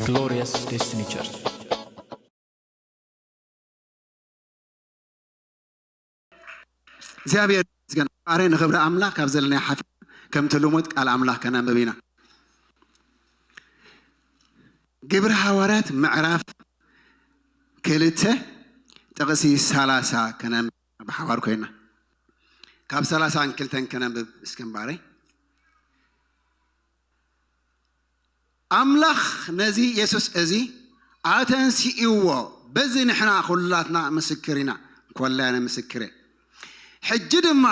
Glorious Destiny Church. እግዚኣብሔር ይመስገን። ባሬ ንኽብሪ ኣምላኽ ካብ ዘለና ሓፍ ከምቲ ልሙድ ቃል ኣምላኽ ከነንብብ ኢና። ግብሪ ሃዋርያት ምዕራፍ ክልተ ጥቕሲ ሰላሳ ከነንብብ ብሓባር ኮይና ካብ ሰላሳ ንክልተን ከነንብብ እስክንባረይ ኣምላኽ ነዚ የሱስ እዚ ኣተንሲእዎ፣ በዚ ንሕና ኹላትና ምስክር ኢና፣ ኮላያነ ምስክር እየ። ሕጂ ድማ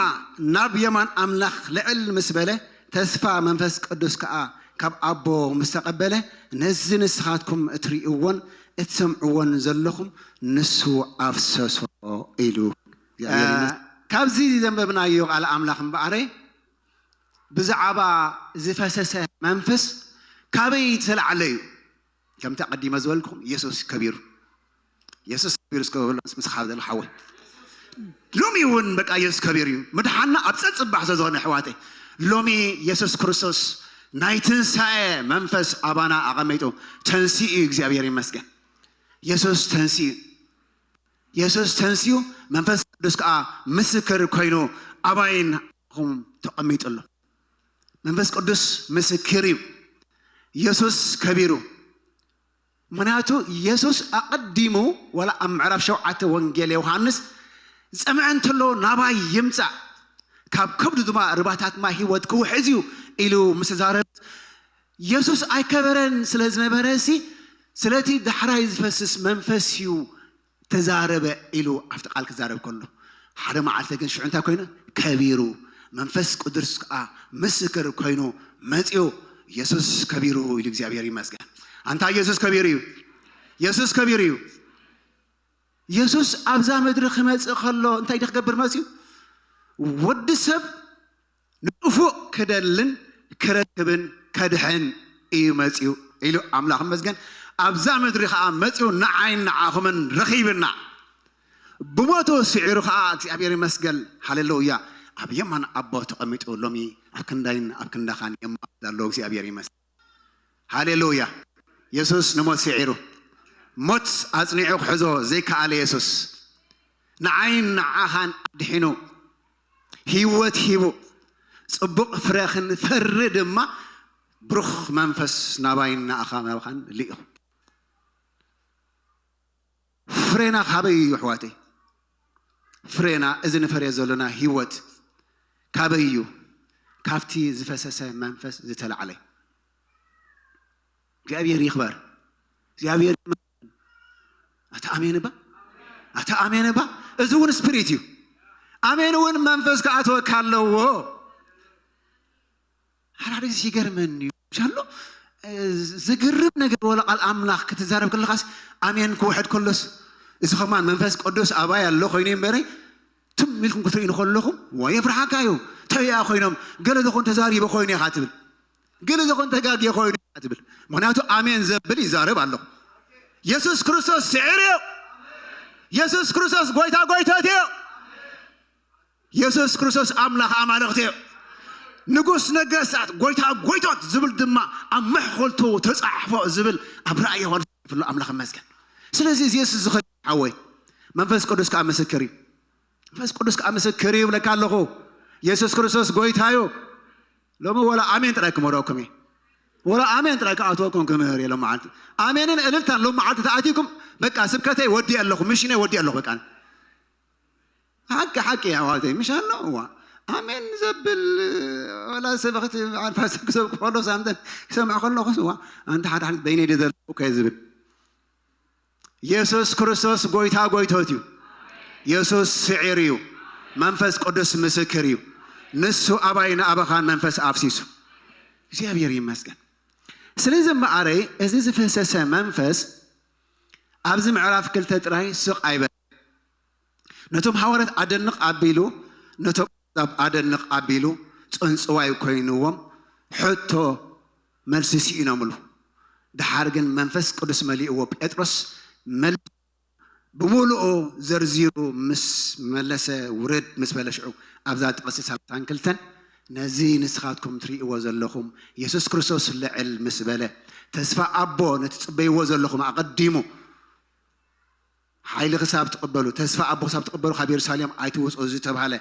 ናብ የማን ኣምላኽ ልዕል ምስ በለ፣ ተስፋ መንፈስ ቅዱስ ከኣ ካብ ኣቦ ምስ ተቐበለ፣ ነዚ ንስኻትኩም እትርእይዎን እትሰምዕዎን ዘለኹም ንሱ ኣፍሰሶ ኢሉ። እግዚኣብሔር ይመስገን። ካብዚ ዘንበብናዮ ቃል ኣምላኽ እምበኣረይ ብዛዕባ ዝፈሰሰ መንፈስ ካበይ ዝተላዕለ እዩ? ከምቲ ኣቐዲመ ዝበልኩም የሱስ ከቢሩ። የሱስ ከቢሩ እስከ በሎ ምስ ምሳኻ ዘሎ ሓወይ። ሎሚ እውን በቃ የሱስ ከቢሩ እዩ። ምድሓንና ኣብ ጸጽባሕ ስለ ዝኾነ ኣሕዋተይ፣ ሎሚ የሱስ ክርስቶስ ናይ ትንሳኤ መንፈስ ኣባና ኣቐሚጡ ተንሲኡ እዩ። እግዚኣብሔር ይመስገን። የሱስ ተንሲኡ። የሱስ ተንሲኡ መንፈስ ቅዱስ ከኣ ምስክር ኮይኑ ኣባይን ኣባኹም ተቐሚጡ ኣሎ። መንፈስ ቅዱስ ምስክር እዩ። የሱስ ከቢሩ። ምኽንያቱ የሱስ ኣቐዲሙ ዋላ ኣብ ምዕራፍ ሸውዓተ ወንጌል ዮሃንስ ዝጸምዐ እንተሎ ናባይ ይምጻእ፣ ካብ ከብዱ ድማ ርባታት ማይ ህይወት ክውሕዝ እዩ ኢሉ ምስ ተዛረበ የሱስ ኣይከበረን ስለ ዝነበረ ሲ ስለቲ ዳሕራይ ዝፈስስ መንፈስ እዩ ተዛረበ ኢሉ ኣብቲ ቃል ክዛረብ ከሎ ሓደ መዓልቲ ግን ሽዑ እንታይ ኮይኑ ከቢሩ መንፈስ ቅዱስ ከዓ ምስክር ኮይኑ መፅኡ የሱስ ከቢሩ ኢሉ እግዚኣብሔር ይመስገን። ኣንታ የሱስ ከቢሩ እዩ። የሱስ ከቢሩ እዩ። የሱስ ኣብዛ ምድሪ ክመፅእ ከሎ እንታይ ድዩ ክገብር መፅኡ? ወዲ ሰብ ንጥፉእ ክደልን ክረክብን ከድሕን እዩ መፅኡ ኢሉ ኣምላኽ ይመስገን። ኣብዛ ምድሪ ከዓ መፅኡ ንዓይን ንዓኹምን ረኺብና ብሞቱ ስዒሩ ከዓ እግዚኣብሔር ይመስገን። ሃሌሉያ። ኣብ የማን ኣቦ ተቐሚጡ ሎሚ ኣብ ክንዳይን ኣብ ክንዳኻን የማን ኣሎ እግዚኣብሔር ይመስገን። ሃሌሉያ። የሱስ ንሞት ስዒሩ ሞት ኣጽኒዑ ክሕዞ ዘይከኣለ የሱስ ንዓይን ንዓኻን ኣድሒኑ ህይወት ሂቡ ጽቡቕ ፍረ ክንፈሪ ድማ ብሩኽ መንፈስ ናባይን ንኣኻ ናባኻን ልኢኹ። ፍሬና ካበይ እዩ ኣሕዋተይ? ፍሬና እዚ ንፈርዮ ዘለና ህይወት ካበይ እዩ? ካብቲ ዝፈሰሰ መንፈስ ዝተላዕለ። እግዚኣብሔር ይኽበር። እግዚኣብሔር ይመስገን። ኣታ ኣሜን እባ፣ ኣታ ኣሜን እባ። እዚ እውን ስፒሪት እዩ። ኣሜን እውን መንፈስ ክኣትወካ ኣለዎ። ሓዳደ ግዜ ይገርመኒ እዩ ኣሎ። ዘገርም ነገር ወላ ቃል ኣምላኽ ክትዛረብ ከለኻስ ኣሜን ክውሕድ ከሎስ እዚ ከማን መንፈስ ቅዱስ ኣባይ ኣሎ ኮይኑ እምበረይ ትም ኢልኩም ክትርእዩ ከለኹም ዋ የፍርሓካ እዩ። ተያ ኮይኖም ገለ ዝኾን ተዛሪበ ኮይኑ ኢኻ ትብል፣ ገለ ዝኾን ተጋግየ ኮይኑ ኢኻ ትብል። ምክንያቱ ኣሜን ዘብል ይዛረብ ኣለኹ። የሱስ ክርስቶስ ስዕር እዩ። የሱስ ክርስቶስ ጎይታ ጎይቶት እዩ። የሱስ ክርስቶስ ኣምላኽ ኣማልኽቲ እዩ። ንጉስ ነገስታት ጎይታ ጎይቶት ዝብል ድማ ኣብ መሕኮልቱ ተጻሕፎ ዝብል ኣብ ራእይ ዮሃንስ ይፍሎ ኣምላኽ ይመስገን። ስለዚ እዚ የሱስ ዝኸ ሓወይ መንፈስ ቅዱስ ከዓ ምስክር እዩ። መንፈስ ቅዱስ ከዓ ምስክር እዩ ይብለካ ኣለኹ። የሱስ ክርስቶስ ጎይታ እዩ። ሎሚ ወላ ኣሜን ጥራይ ክመረኩም እዩ። ወላ ኣሜን ጥራይ ክኣትወኩም ክምህር እየ ሎም መዓልቲ። ኣሜንን እልልታን ሎም መዓልቲ ተኣቲኩም በቃ ስብከተይ ወዲእ ኣለኹ፣ ምሽነይ ወዲእ ኣለኹ በቃ። ሓቂ ሓቂ ኣሕዋተይ ምሽ ኣሎ እዋ ኣሜን ዘብል ወላ ሰበኽቲ በዓል ፓስተር ክሰብክ ከሎ ሳምተን ክሰምዕ ከለኹስ እዋ ኣንተ ሓደ ሓደ በይነይ ድየ ዘለኹ ከየ ዝብል የሱስ ክርስቶስ ጎይታ ጎይቶት እዩ። የሱስ ስዒር እዩ። መንፈስ ቅዱስ ምስክር እዩ። ንሱ ኣባይ ንኣበኻን መንፈስ ኣፍሲሱ እግዚኣብሔር ይመስገን። ስለዚ እምበኣረይ እዚ ዝፈሰሰ መንፈስ ኣብዚ ምዕራፍ ክልተ ጥራይ ስቕ ኣይበለ። ነቶም ሃዋርያት ኣደንቕ ኣቢሉ ነቶም ኣሕዛብ ኣደንቕ ኣቢሉ ጽንጽዋይ ኮይንዎም ሕቶ መልሲ ስኢኖምሉ። ድሓር ግን መንፈስ ቅዱስ መሊእዎ ጴጥሮስ መል ብምሉኡ ዘርዚሩ ምስ መለሰ፣ ውርድ ምስ በለ ሽዑ ኣብዛ ጥቕሲ ሰላሳን ክልተን ነዚ ንስኻትኩም ትርእይዎ ዘለኹም የሱስ ክርስቶስ ልዕል ምስ በለ፣ ተስፋ ኣቦ ነቲ ትጽበይዎ ዘለኹም ኣቐዲሙ ሓይሊ ክሳብ ትቕበሉ፣ ተስፋ ኣቦ ክሳብ ትቕበሉ ካብ የሩሳሌም ኣይትውጽኡ ዝተባህለ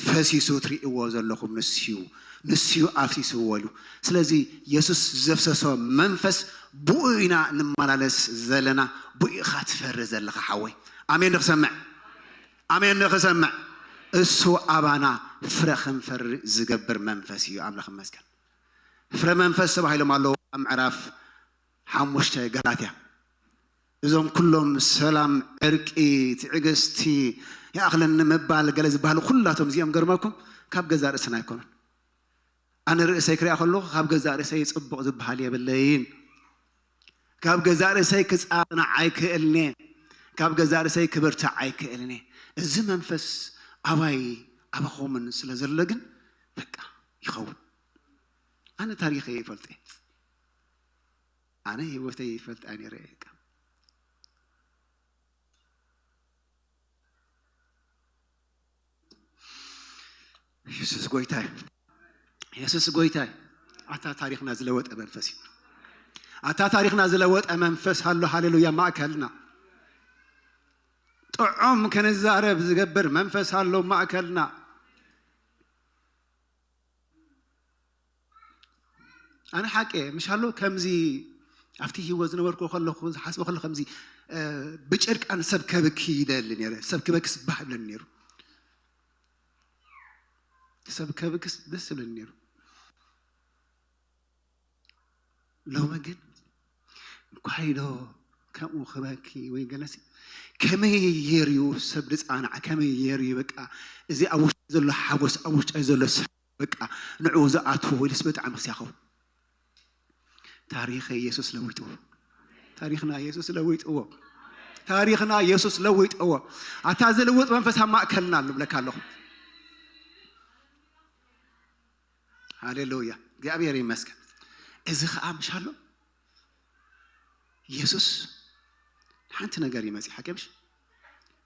ፈሲሱ ትርእይዎ ዘለኹም ንስዩ፣ ንስዩ ኣፍሲስዎ ኢሉ። ስለዚ የሱስ ዘፍሰሶ መንፈስ ብኡ ኢና ንመላለስ ዘለና፣ ብኡ ኢኻ ትፈሪ ዘለኻ ሓወይ። ኣሜን ንኽሰምዕ፣ ኣሜን ንኽሰምዕ። እሱ ኣባና ፍረ ክንፈሪ ዝገብር መንፈስ እዩ። ኣምላኽ ይመስገን። ፍረ መንፈስ ተባሂሎም ኣለዉ ኣብ ምዕራፍ ሓሙሽተ ገላትያ። እዞም ኩሎም ሰላም፣ ዕርቂ፣ ትዕግስቲ፣ ይኣኽለኒ ምባል፣ ገለ ዝበሃሉ ኩላቶም እዚኦም ገርመኩም ካብ ገዛእ ርእስና ኣይኮኑን። ኣነ ርእሰይ ክሪኣ ከለኹ ካብ ገዛእ ርእሰይ ጽቡቕ ዝበሃል የብለይን። ካብ ገዛእ ርእሰይ ክጻናዕ ኣይክእልኔ። ካብ ገዛእ ርእሰይ ክብርታዕ ኣይክእልኔ። እዚ መንፈስ ኣባይ ኣባኹምን ስለ ዘሎ ግን በቃ ይኸውን። ኣነ ታሪኸይ ይፈልጥ እየ። ኣነ ህይወተይ ይፈልጥ ኣይነረ እየ። የሱስ ጎይታ እዩ። የሱስ ጎይታ እዩ። ኣታ ታሪኽና ዝለወጠ መንፈስ እዩ። ኣታ ታሪኽና ዝለወጠ መንፈስ ኣሎ። ሃሌሉያ። ማእከልና ጥዑም ክንዛረብ ዝገብር መንፈስ ኣሎ ማእከልና። ኣነ ሓቂ እየ፣ ምሽ ኣሎ ከምዚ ኣብቲ ህይወት ዝነበርኩ ከለኹ ዝሓስቦ ከለኹ ከምዚ፣ እ፣ ብጨርቃን ሰብ ከብኪ ይደሊ ነይረ። ሰብ ክበክስ ባህ ይብለኒ ነይሩ። ሰብ ከብክስ ደስ ይብለኒ ነይሩ። ሎሚ ግን እንኳይ ዶ ከምኡ ክበኪ ወይ ገለሲ ከመይ ገይሩ እዩ ሰብ ዝጻናዕ? ከመይ ገይሩ እዩ በቃ እዚ ኣብ ውሽጢ ዘሎ ሓጎስ፣ ኣብ ውሽጢ ዘሎ ሰ-፣ በቃ ንዕኡ ዝኣትዎ ኢሉስ ብጣዕሚ ክስያኸው። ታሪኸ ኢየሱስ ለዊጥዎ። ታሪኽና ኢየሱስ ለዊጥዎ። ታሪኽና ኢየሱስ ለዊጥዎ። ኣታ ዝልውጥ መንፈስ ኣብ ማእከልና ኣሎ ብለካ ኣለኹ። ሃሌሉያ። እግዚኣብሔር ይመስገን። እዚ ኸኣ ምሽ ኣሎ ኢየሱስ ሓንቲ ነገር እዩ መጺእ ሓቂ ምሽ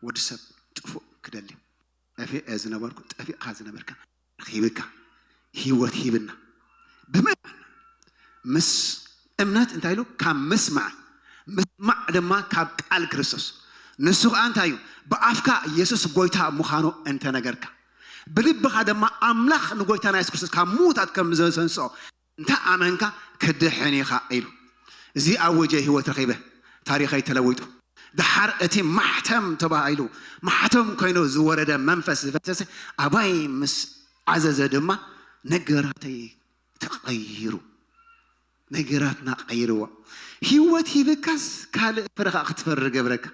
ወዲ ሰብ ጥፉእ ክደሊ ጠፊአ ዝነበርኩ ጠፊእካ ዝነበርካ ረኺብካ ህይወት ሂብና ብምእማን ምስ እምነት እንታይ ኢሉ ካብ ምስማዕ ምስማዕ ድማ ካብ ቃል ክርስቶስ ንሱ ኸኣ እንታይ እዩ ብኣፍካ ኢየሱስ ጎይታ ምዃኑ እንተነገርካ ብልብኻ ድማ ኣምላኽ ንጎይታና የሱስ ክርስቶስ ካብ ምዉታት ከም ዘተንስኦ እንተ ኣመንካ ክድሕን ኢኻ ኢሉ። እዚ ኣወጀ ህይወት ረኺበ፣ ታሪኸይ ተለዊጡ። ደሓር እቲ ማሕተም ተባሂሉ፣ ማሕተም ኮይኑ ዝወረደ መንፈስ ዝፈሰሰ ኣባይ ምስ ዓዘዘ ድማ ነገራተይ ተቐይሩ። ነገራትና ቀይርዎ። ህይወት ሂብካስ ካልእ ፍረ ኸኣ ክትፈሪ ገብረካ።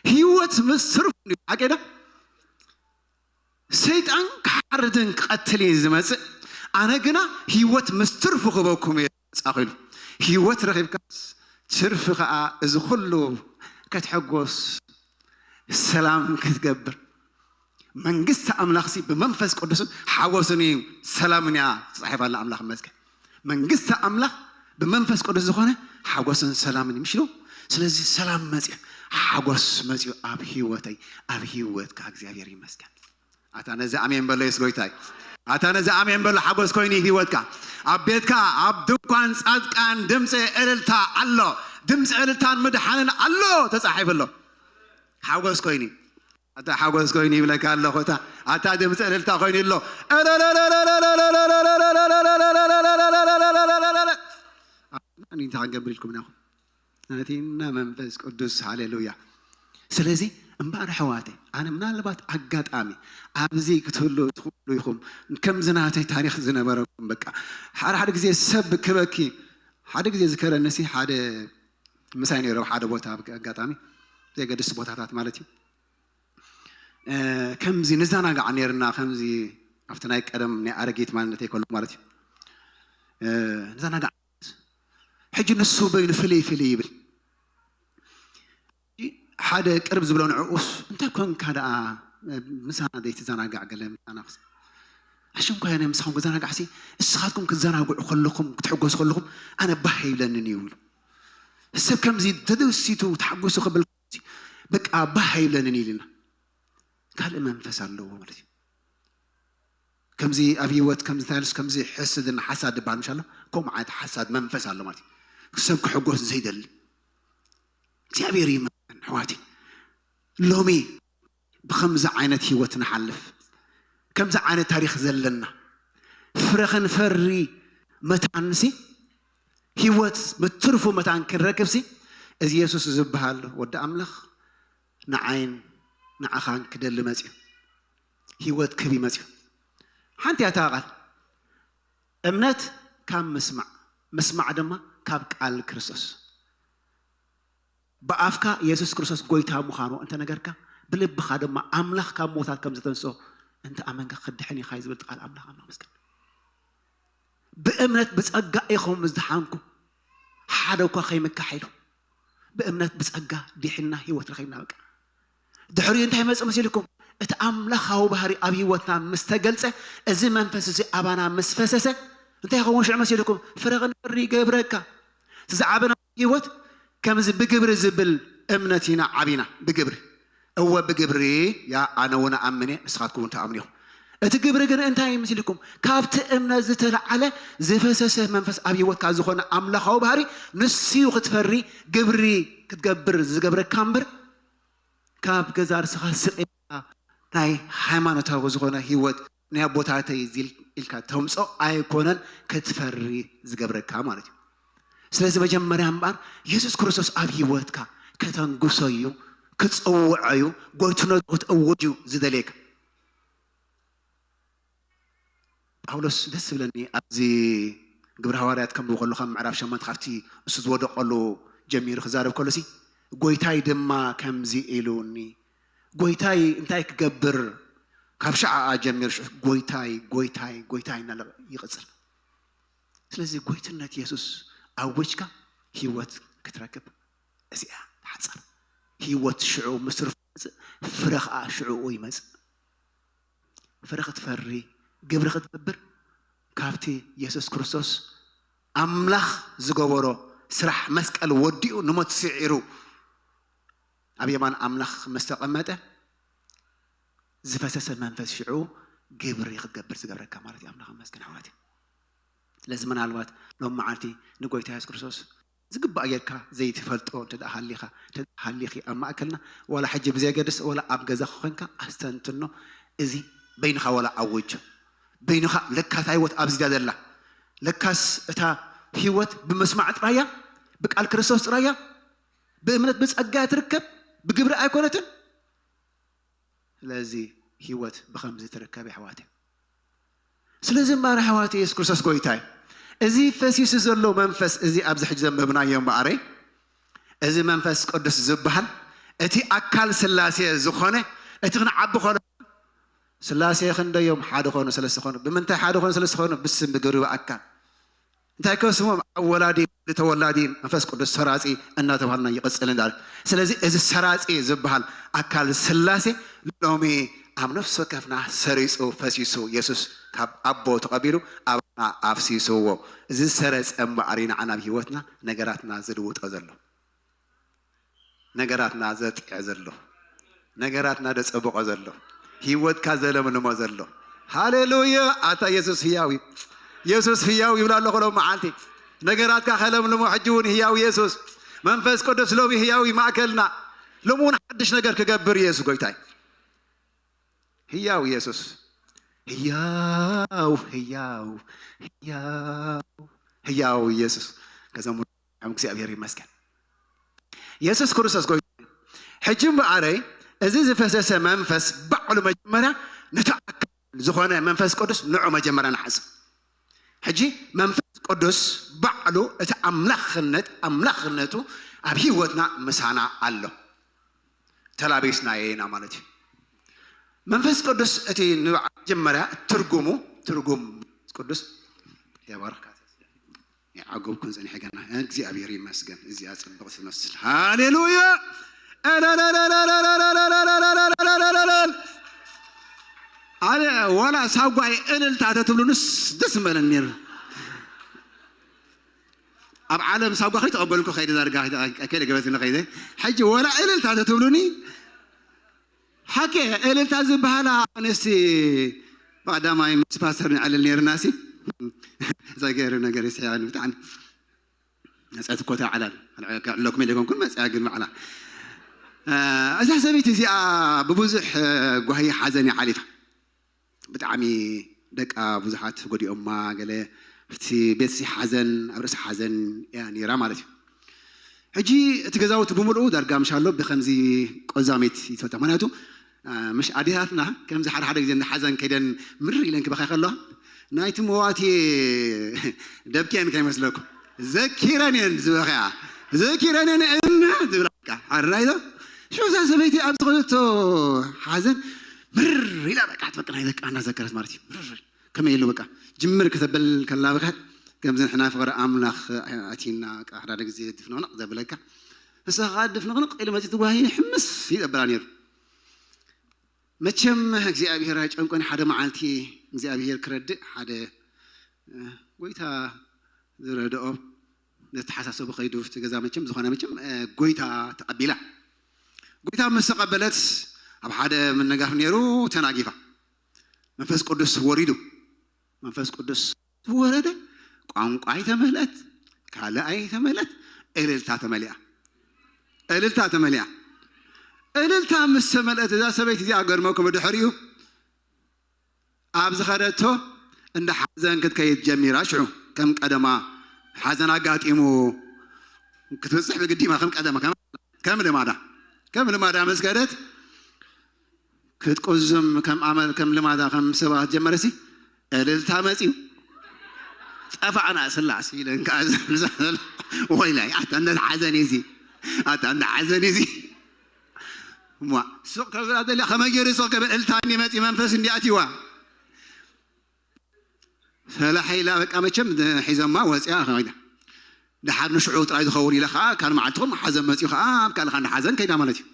ህይወት ምስ ትርፉ እዩ። ሓቂ ዶ? ሰይጣን ክሓርድን ክቐትልን እዩ ዝመጽእ፣ ኣነ ግና ህይወት ምስ ትርፉ ክህበኩም እየ ዝመጻእኩ ኢሉ። ህይወት ረኺብካስ ትርፊ ከኣ እዚ ኩሉ ክትሕጎስ ሰላም ክትገብር መንግስቲ ኣምላኽሲ ብመንፈስ ቅዱስን ሓጎስን እዩ ሰላምን እያ ተጻሒፋ ኣላ። ኣምላኽ ይመስገን። መንግስቲ ኣምላኽ ብመንፈስ ቅዱስ ዝኾነ ሓጎስን ሰላምን እዩ፣ ምሽ ኢሉ። ስለዚ ሰላም መጽዩ፣ ሓጎስ መጽዩ ኣብ ህይወተይ፣ ኣብ ህይወትካ። እግዚኣብሔር ይመስገን። ኣታ ነዚ ኣሜን በሎ፣ የሱስ ጎይታ እዩ። ኣታ ነዚ ኣሜን በሎ፣ ሓጎስ ኮይኑ እዩ ህይወትካ። ኣብ ቤትካ፣ ኣብ ድንኳን ጻድቃን ድምፂ እልልታ ኣሎ፣ ድምፂ እልልታን ምድሓንን ኣሎ ተጻሒፉ ኣሎ። ሓጎስ ኮይኑ እዩ። ኣታ ሓጎስ ኮይኑ ይብለካ ኣለኹ። እታ ኣታ ድምፂ እልልታ ኮይኑ ኣሎ። ኣሜን። እንታይ ክንገብር ኢልኩም ኢና? ናቲና መንፈስ ቅዱስ። ሃሌሉያ። ስለዚ እምበኣር ኣሕዋተይ፣ ኣነ ምናልባት ኣጋጣሚ ኣብዚ ክትህሉ ትኽእሉ ኢኹም፣ ከምዚ ናተይ ታሪኽ ዝነበረኩም። በቃ ሓደ ሓደ ግዜ ሰብ ክበኪ። ሓደ ግዜ ዝከረንሲ ሓደ ምሳይ ነይሩ ኣብ ሓደ ቦታ፣ ኣብ ኣጋጣሚ፣ ዘየገድስ ቦታታት ማለት እዩ። እ፣ ከምዚ ንዘናጋዕ ነይርና፣ ከምዚ ኣብቲ ናይ ቀደም ናይ ኣረጊት ማንነተይ ከሎ ማለት እዩ። እ፣ ንዘናጋዕ። ሕጂ ንሱ በይኑ ፍልይ ፍልይ ይብል። ሓደ ቅርብ ዝብሎ ንዕኡስ፣ "እንታይ ኮንካ ደኣ ምሳና ዘይትዘናጋዕ?" ገለ ምሳና ክስ-፣ "ኣሽም ኳ ኣነ ምሳኹም ክዘናጋዕሲ፣ እስኻትኩም ክትዘናግዑ ከለኹም፣ ክትሕጎሱ ከለኹም፣ ኣነ ባህ ኣይብለንን እዩ" ኢሉ። ሰብ ከምዚ ተደሲቱ ተሓጒሱ ክብል በቃ ባህ ኣይብለንን ኢልና፣ ካልእ መንፈስ ኣለዎ ማለት እዩ። ከምዚ ኣብ ህይወት ከምዚ ታይልስ ከምዚ ሕስድና ሓሳድ ዝበሃል ምሽ ኣሎ፣ ከምኡ ዓይነት ሓሳድ መንፈስ ኣሎ ማለት እዩ። ሰብ ክሕጎስ ዘይደሊ። እግዚኣብሔር ይመስገን ኣሕዋተይ፣ ሎሚ ብኸምዚ ዓይነት ህይወት ንሓልፍ፣ ከምዚ ዓይነት ታሪኽ ዘለና፣ ፍረ ክንፈሪ መታንሲ፣ ህይወት ብትርፉ መታን ክንረክብሲ፣ እዚ የሱስ ዝበሃል ወዲ ኣምላኽ ንዓይን ንዓኻን ክደሊ መጽዩ፣ ህይወት ክህብ እዩ መጽዩ። ሓንቲ እያ እታ ቃል። እምነት ካብ ምስማዕ፣ ምስማዕ ድማ ካብ ቃል ክርስቶስ። ብኣፍካ የሱስ ክርስቶስ ጎይታ ምዃኑ እንተነገርካ፣ ብልብኻ ድማ ኣምላኽ ካብ ሞታት ከም ዝተንስኦ እንተኣመንካ ክትድሕን ኢኻ እዩ ዝብል ቃል ኣምላኽ። ኣምላኽ መስገን። ብእምነት ብጸጋ ኢኹም ዝደሓንኩም፣ ሓደ እኳ ከይምካሕ ኢሉ። ብእምነት ብጸጋ ዲሕና ህይወት ረኺብና በቃ። ድሕሪኡ እንታይ መጽእ መሲልኩም? እቲ ኣምላኻዊ ባህሪ ኣብ ህይወትና ምስ ተገልጸ፣ እዚ መንፈስ እዚ ኣባና ምስ ፈሰሰ፣ እንታይ ይኸውን ሽዑ መሲልኩም? ፍረ ክንፈሪ ይገብረካ። እቲ ዝዓበና ህይወት ከምዚ ብግብሪ ዝብል እምነት ኢና ዓቢና። ብግብሪ፣ እወ ብግብሪ፣ ያ ኣነ እውን እኣምን እየ፣ ንስኻትኩም እውን ትኣምኑ ኢኹም። እቲ ግብሪ ግን እንታይ እዩ መሲልኩም? ካብቲ እምነት ዝተለዓለ ዝፈሰሰ መንፈስ ኣብ ህይወትካ ዝኾነ ኣምላኻዊ ባህሪ ንሱ እዩ ክትፈሪ፣ ግብሪ ክትገብር ዝገብረካ እምበር፣ ካብ ገዛ ርስኻ ስቕ ኢልካ ናይ ሃይማኖታዊ ዝኾነ ህይወት ናይ ኣቦታተይ እዚ ኢልካ ተምጾ ኣይኮነን ክትፈሪ ዝገብረካ ማለት እዩ። ስለዚ መጀመርያ እምበኣር የሱስ ክርስቶስ ኣብ ህይወትካ ከተንግሶ እዩ፣ ክጽውዖ እዩ፣ ጎይትነቱ ክትእውጅ እዩ ዝደልየካ። ጳውሎስ ደስ ዝብለኒ ኣብዚ ግብረ ሃዋርያት ከንብብ ከለኹ ካብ ምዕራፍ ሸሞንተ ካብቲ እሱ ዝወደቐሉ ጀሚሩ ክዛረብ ከሎሲ፣ ጎይታይ ድማ ከምዚ ኢሉኒ፣ ጎይታይ እንታይ ክገብር፣ ካብ ሸዓኣ ጀሚሩ ሽዑ ጎይታይ፣ ጎይታይ፣ ጎይታይ እናለ ይቕጽል። ስለዚ ጎይትነት የሱስ ኣዊጅካ ህይወት ክትረክብ እዚኣ ትሓጽር። ህይወት ሽዑ ምስርፉ ይመጽእ፣ ፍረ ኸኣ ሽዑኡ ይመጽእ። ፍረ ክትፈሪ፣ ግብሪ ክትገብር፣ ካብቲ የሱስ ክርስቶስ ኣምላኽ ዝገበሮ ስራሕ መስቀል ወዲኡ ንሞት ስዒሩ ኣብ የማን ኣምላኽ ምስ ተቐመጠ ዝፈሰሰ መንፈስ ሽዑ ግብሪ ክትገብር ዝገብረካ ማለት እዩ። ኣምላኽ ይመስገን ኣሕዋት። ስለዚ ምናልባት ሎም መዓልቲ ንጎይታ የሱስ ክርስቶስ ዝግባእ ጌርካ ዘይትፈልጦ እንተ ደኣ ሃሊኻ፣ እንተ ደኣ ሃሊኺ ኣብ ማእከልና፣ ዋላ ሕጂ ብዘየገድስ፣ ዋላ ኣብ ገዛኻ ኮይንካ ኣስተንትኖ። እዚ በይንኻ ዋላ ኣውጅ። በይንኻ ለካ እታ ህይወት ኣብዚ እያ ዘላ። ለካስ እታ ህይወት ብምስማዕ ጥራይ እያ፣ ብቃል ክርስቶስ ጥራይ እያ፣ ብእምነት ብጸጋ እያ ትርከብ፣ ብግብሪ ኣይኮነትን። ስለዚ ህይወት ብኸምዚ ትርከብ ኣሕዋተይ። ስለዚ እምበኣር ኣሕዋተይ የሱስ ክርስቶስ ጎይታ እዩ። እዚ ፈሲሱ ዘሎ መንፈስ እዚ ኣብዚ ሕጂ ዘንበብናዮ እምበኣረይ፣ እዚ መንፈስ ቅዱስ ዝበሃል እቲ ኣካል ስላሴ ዝኾነ እቲ ክንዓቢ ከሎ ስላሴ ክንደዮም ሓደ ኮኑ ሰለስተ ኮኑ። ብምንታይ ሓደ ኮኑ ሰለስተ ኮኑ? ብስም ብግብሪ ብኣካል። እንታይ ከስሞም? ኣብ ወላዲ ተወላዲ መንፈስ ቅዱስ ሰራጺ እናተባህልና ይቕጽል እንዳለ። ስለዚ እዚ ሰራጺ ዝበሃል ኣካል ስላሴ ሎሚ ኣብ ነፍሲ ወከፍና ሰሪጹ ፈሲሱ የሱስ ካብ ኣቦ ተቐቢሉ ኣባና ኣፍሲስዎ። እዚ ዝሰረጸ እምበኣር እዩ ንዓና ኣብ ህይወትና ነገራትና ዝልውጦ ዘሎ። ነገራትና ዘጥዕ ዘሎ፣ ነገራትና ዘጸብቆ ዘሎ፣ ህይወትካ ዘለምልሞ ዘሎ። ሃሌሉያ! ኣታ የሱስ ህያው እዩ። የሱስ ህያው ይብላ ኣለኹ ሎም መዓልቲ። ነገራትካ ከለምልሞ ሕጂ እውን ህያው የሱስ። መንፈስ ቅዱስ ሎሚ ህያው እዩ ማእከልና። ሎሚ እውን ሓድሽ ነገር ክገብር እዩ የሱስ ጎይታይ። ህያው የሱስ። ህያው፣ ህያው፣ ህያው፣ ህያው የሱስ። ከዘምሩ እዮም። እግዚኣብሔር ይመስገን። የሱስ ክርስቶስ ጎይታ እዩ። ሕጂ እምበኣረይ እዚ ዝፈሰሰ መንፈስ ባዕሉ መጀመርያ ነቲ ኣካል ዝኾነ መንፈስ ቅዱስ ንዑ መጀመርያ ንሓስብ። ሕጂ መንፈስ ቅዱስ ባዕሉ እቲ ኣምላኽነት፣ ኣምላኽነቱ ኣብ ህይወትና ምሳና ኣሎ። ተላቢስናዮ ኢና ማለት እዩ። መንፈስ ቅዱስ እቲ ንባዕ መጀመርያ ትርጉሙ፣ ትርጉም ቅዱስ የባርካ። ይዓጎብኩን ጸኒሐ ገና። እግዚኣብሔር ይመስገን። እዚኣ ጽብቕ ትመስል። ሃሌሉያ! ኣለ ዋላ ሳጓይ እልልታ ተትብሉንስ ደስ ምበለን ነይሩ። ኣብ ዓለም ሳጓ ከይተቐበልኩ ከይደ ዳርጋ ከይደ ገበዝኒ ከይደ። ሕጂ ወላ እልልታ ተትብሉኒ፣ ሓቂ እልልታ ዝበሃላ ኣነስቲ ብቐዳማይ ምስ ፓስተር ንዕልል ነይርና ሲ። ዘገርም ነገር ይስሕቐኒ ብጣዕሚ። መፅያት እኮ ተዓላል ኣለኩም ኢለ ኮንኩን መፅያ ግን ባዕላ። እዛ ሰበይቲ እዚኣ ብብዙሕ ጓሂ ሓዘን እያ ሓሊፋ። ብጣዕሚ ደቃ ብዙሓት ጎዲኦማ፣ ገለ እቲ ቤትሲ ሓዘን ኣብ ርእሲ ሓዘን እያ ነይራ ማለት እዩ። ሕጂ እቲ ገዛውቲ ብምልኡ ዳርጋ ምሻሎ ብከምዚ ቆዛሜት ይትፈታ። ምክንያቱ ምሽ ኣዴታትና ከምዚ ሓደ ሓደ ግዜ እንዳ ሓዘን ከይደን ምር ኢለን ክበኻ ከለዋ ናይቲ መዋቲ ደብኪ እየን ከይመስለኩም ዘኪረን እየን ዝበኸያ። ዘኪረን እየን እም ዝብላ በቃ። ሓራይ ዶ? ሽዑ እዛ ሰበይቲ ኣብ ዝኸደቶ ሓዘን ምር ኢላ በቃ ትበቃ ናይ ደቃ እናዘከረት ማለት እዩ። ምር ከመይ ኢሉ በቃ ጅምር ከተበል ከላ በቃ ከምዚ ንሕና ፍቕሪ ኣምላኽ ኣቲና በቃ ሓደ ሓደ ግዜ ድፍንቕንቕ ዘብለካ ንሳ ከዓ ድፍንቕንቕ ኢሉ መፂ ትጓሂ ሕምስ ይዘብላ ነይሩ። መቸም እግዚኣብሔር ኣይጨንቆን። ሓደ መዓልቲ እግዚኣብሔር ክረድእ ሓደ ጎይታ ዝረድኦ ዘተሓሳሰቡ ከይዱ እቲ ገዛ መቸም ዝኾነ መቸም ጎይታ ተቐቢላ። ጎይታ ምስ ተቐበለት ኣብ ሓደ ምንጋፍ ነይሩ ተናጊፋ መንፈስ ቅዱስ ወሪዱ። መንፈስ ቅዱስ ወረደ። ቋንቋ ኣይተመልአት፣ ካልእ ኣይተመልአት፣ እልልታ ተመሊኣ። እልልታ ተመሊኣ። እልልታ ምስ ተመልአት እዛ ሰበይቲ እዚኣ ገርመኩም ድሕሪኡ ኣብ ዝኸደቶ እንደ ሓዘን ክትከይድ ጀሚራ። ሽዑ ከም ቀደማ ሓዘን ኣጋጢሙ ክትብፅሕ ብግዲማ ከም ቀደማ ከም ልማዳ ከም ልማዳ ምስ ከደት ክትቁዝም ከም ኣመል ከም ልማዳ ከም ሰባት ጀመረሲ እልልታ መፅዩ ጠፋዕና ስላስ ኢለን ከዓ ወይላይ ኣታ እንደ ሓዘን እዚ ኣታ እንደ ሓዘን እዚ እሞ ሱቕ ከብላ ደልያ ከመይ ገይሩ ሱቕ ከብል እልታ እንዲ መፂ መንፈስ እንዲ ኣትይዋ ሰላሐ ኢላ በቃ መቸም ሒዘማ ወፂኣ ከይዳ። ደሓር ንሽዑ ጥራይ ዝኸውን ኢለ ከዓ ካል መዓልትኹም ሓዘን መፂኡ ከዓ ኣብ ካልኻ እንዳ ሓዘን ከይዳ ማለት እዩ።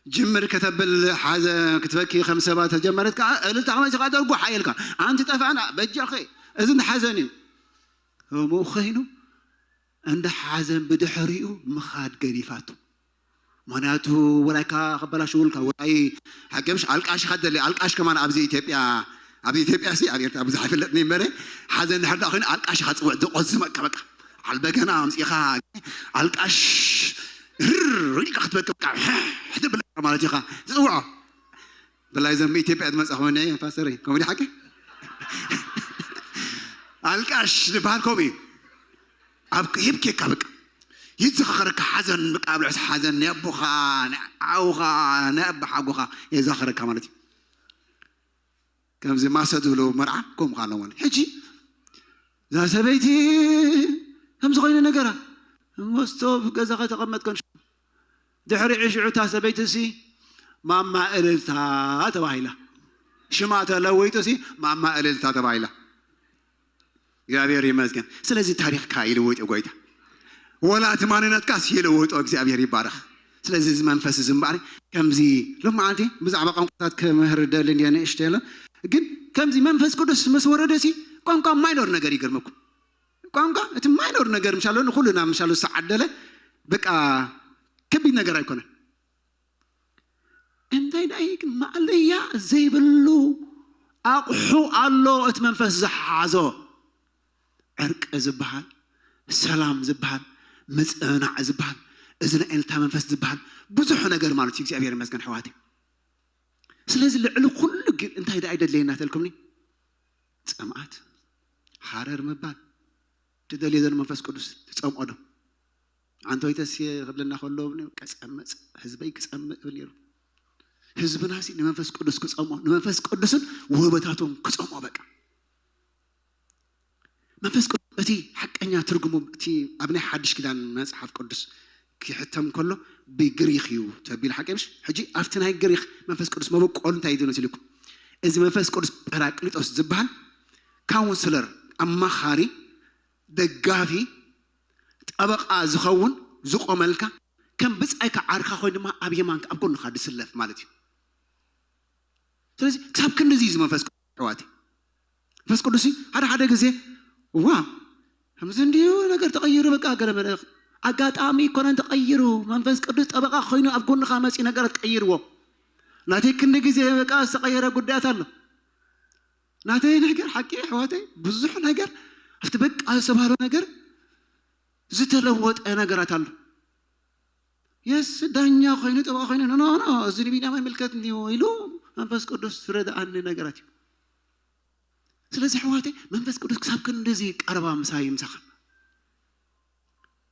ጅምር ከተብል ሓዘ ክትበኪ ከም ሰባት ተጀመረት ከዓ እልልታ ከመፂ ከዓ ደርጉ ሓየልካ ኣንቲ ጠፋና በጃኸ እዚ እንዳ ሓዘን እዩ። ከምኡ ኸይኑ እንዳ ሓዘን ብድሕሪኡ ምኻድ ገዲፋቱ። ምክንያቱ ወላይካ ከበላሽውልካ ወላይ ሓገምሽ ኣልቃሽ ካደለ ኣልቃሽ ከማን ኣብዚ ኢትዮጵያ ኣብ ኢትዮጵያ ሲ ኣብ ኤርትራ ብዙሕ ኣይፍለጥኒ እምበረ ሓዘን ድሕር ዳ ኮይኑ ኣልቃሽ ኢኻ ትፅውዕ ዝቆዝመካ በቃ ዓል በገና ኣምፂኻ ኣልቃሽ ርር ኢልካ ክትበቅ በቃ ትብል ማለት ኢኻ ትፅውዖ ብላይ ዘም ኢትዮጵያ ዝመፃ ኮይኑ ፓስተር ኮሜዲ ሓቂ ኣልቃሽ ዝበሃል ከምኡ እዩ ኣብ ይብኬካ በቃ ይዘኻኸረካ ሓዘን በቃ ኣብ ልዕሲ ሓዘን ናይ ኣቦኻ ናይ ዓውኻ ናይ ኣቦ ሓጎኻ የዘኻኸረካ ማለት እዩ። ከምዚ ማሰ ዝብሉ መርዓ ከምኡ ኣለዎ። ሕጂ እዛ ሰበይቲ ከምዚ ኮይኑ ነገራ መስቶ ገዛ ከተቐመጥ ከን ድሕሪ ዕሽዑ እታ ሰበይቲ ሲ ማማ እልልታ ተባሂላ ሽማ ተለዊጡ ሲ ማማ እልልታ ተባሂላ። እግዚኣብሔር ይመስገን። ስለዚ ታሪኽካ ይልውጥ ጎይታ፣ ወላ እቲ ማንነትካስ ይልውጦ። እግዚኣብሔር ይባረኽ። ስለዚ እዚ መንፈስ እዚ እምበኣር ከምዚ ሎም መዓልቲ ብዛዕባ ቋንቋታት ክምህር ደሊ እንዲ ንእሽተ የለን ግን ከምዚ መንፈስ ቅዱስ ምስ ወረደ ሲ ቋንቋ ማይኖር ነገር ይገርመኩም። ቋንቋ እቲ ማይኖር ነገር ምሻሎ ንኩልና ምሻሎ ዝተዓደለ በቃ ከቢድ ነገር ኣይኮነን። እንታይ ደኣ ግን ማእለያ ዘይብሉ ኣቑሑ ኣሎ እቲ መንፈስ ዝሓዞ። ዕርቂ ዝበሃል፣ ሰላም ዝበሃል፣ ምጽንናዕ ዝበሃል፣ እዚ ናይ እልልታ መንፈስ ዝበሃል ብዙሕ ነገር ማለት እዩ። እግዚኣብሔር ይመስገን ኣሕዋተይ። ስለዚ ልዕሊ ኩሉ ግን እንታይ ደኣ ይደድለየና ተልኩምኒ? ጽምኣት፣ ሃረር ምባል፣ ትደልዮ ዘሎ መንፈስ ቅዱስ ትጸምኦ ዶ? ኣንቶይተስ ክብለና ከሎ ክጸምእ ህዝበይ ክጸምእ እብል ነይሩ። ህዝብና ሲ ንመንፈስ ቅዱስ ክጸምኦ ንመንፈስ ቅዱስን ውህበታቱን ክጸምኦ በቃ መንፈስ ቅዱስ እቲ ሓቀኛ ትርጉሙ እቲ ኣብ ናይ ሓድሽ ኪዳን መጽሓፍ ቅዱስ ክሕተም ከሎ ብግሪክ እዩ ተቢሉ ሓቂ ምሽ ሕጂ ኣብቲ ናይ ግሪክ መንፈስ ቅዱስ መበቆሉ እንታይ እዩ ዝመስልኩም እዚ መንፈስ ቅዱስ ጳራቅሊጦስ ዝበሃል ካውንስለር ኣማኻሪ ደጋፊ ጠበቓ ዝኸውን ዝቆመልካ ከም ብጻይካ ዓርካ ኮይኑ ድማ ኣብ የማንካ ኣብ ጎንካ ዝስለፍ ማለት እዩ። ስለዚ ክሳብ ክንድዚ እዩ እዚ መንፈስ ቅዱስ ኣሕዋተይ። መንፈስ ቅዱስ ሓደ ሓደ ግዜ ዋ ከምዚ እንዲሁ ነገር ተቐይሩ፣ በቃ ገለ መለ ኣጋጣሚ ይኮነን ተቐይሩ። መንፈስ ቅዱስ ጠበቃ ኮይኑ ኣብ ጎንኻ መፂኡ ነገራት ቀይርዎ። ናተይ ክንዲ ግዜ በቃ ዝተቐየረ ጉዳያት ኣሎ። ናተይ ነገር ሓቂ ኣሕዋተይ፣ ብዙሕ ነገር ኣብቲ በቃ ዝተባህሎ ነገር ዝተለወጠ ነገራት ኣሎ። የስ ዳኛ ኮይኑ ጠበቃ ኮይኑ፣ ኖ ኖ፣ እዚ ንቢንያም ኣይምልከት እንዲሁ ኢሉ መንፈስ ቅዱስ ዝረድኣኒ ነገራት እዩ። ስለዚ ኣሕዋተይ፣ መንፈስ ቅዱስ ክሳብ ክንድዚ ቀረባ ምሳይ ምሳኻ።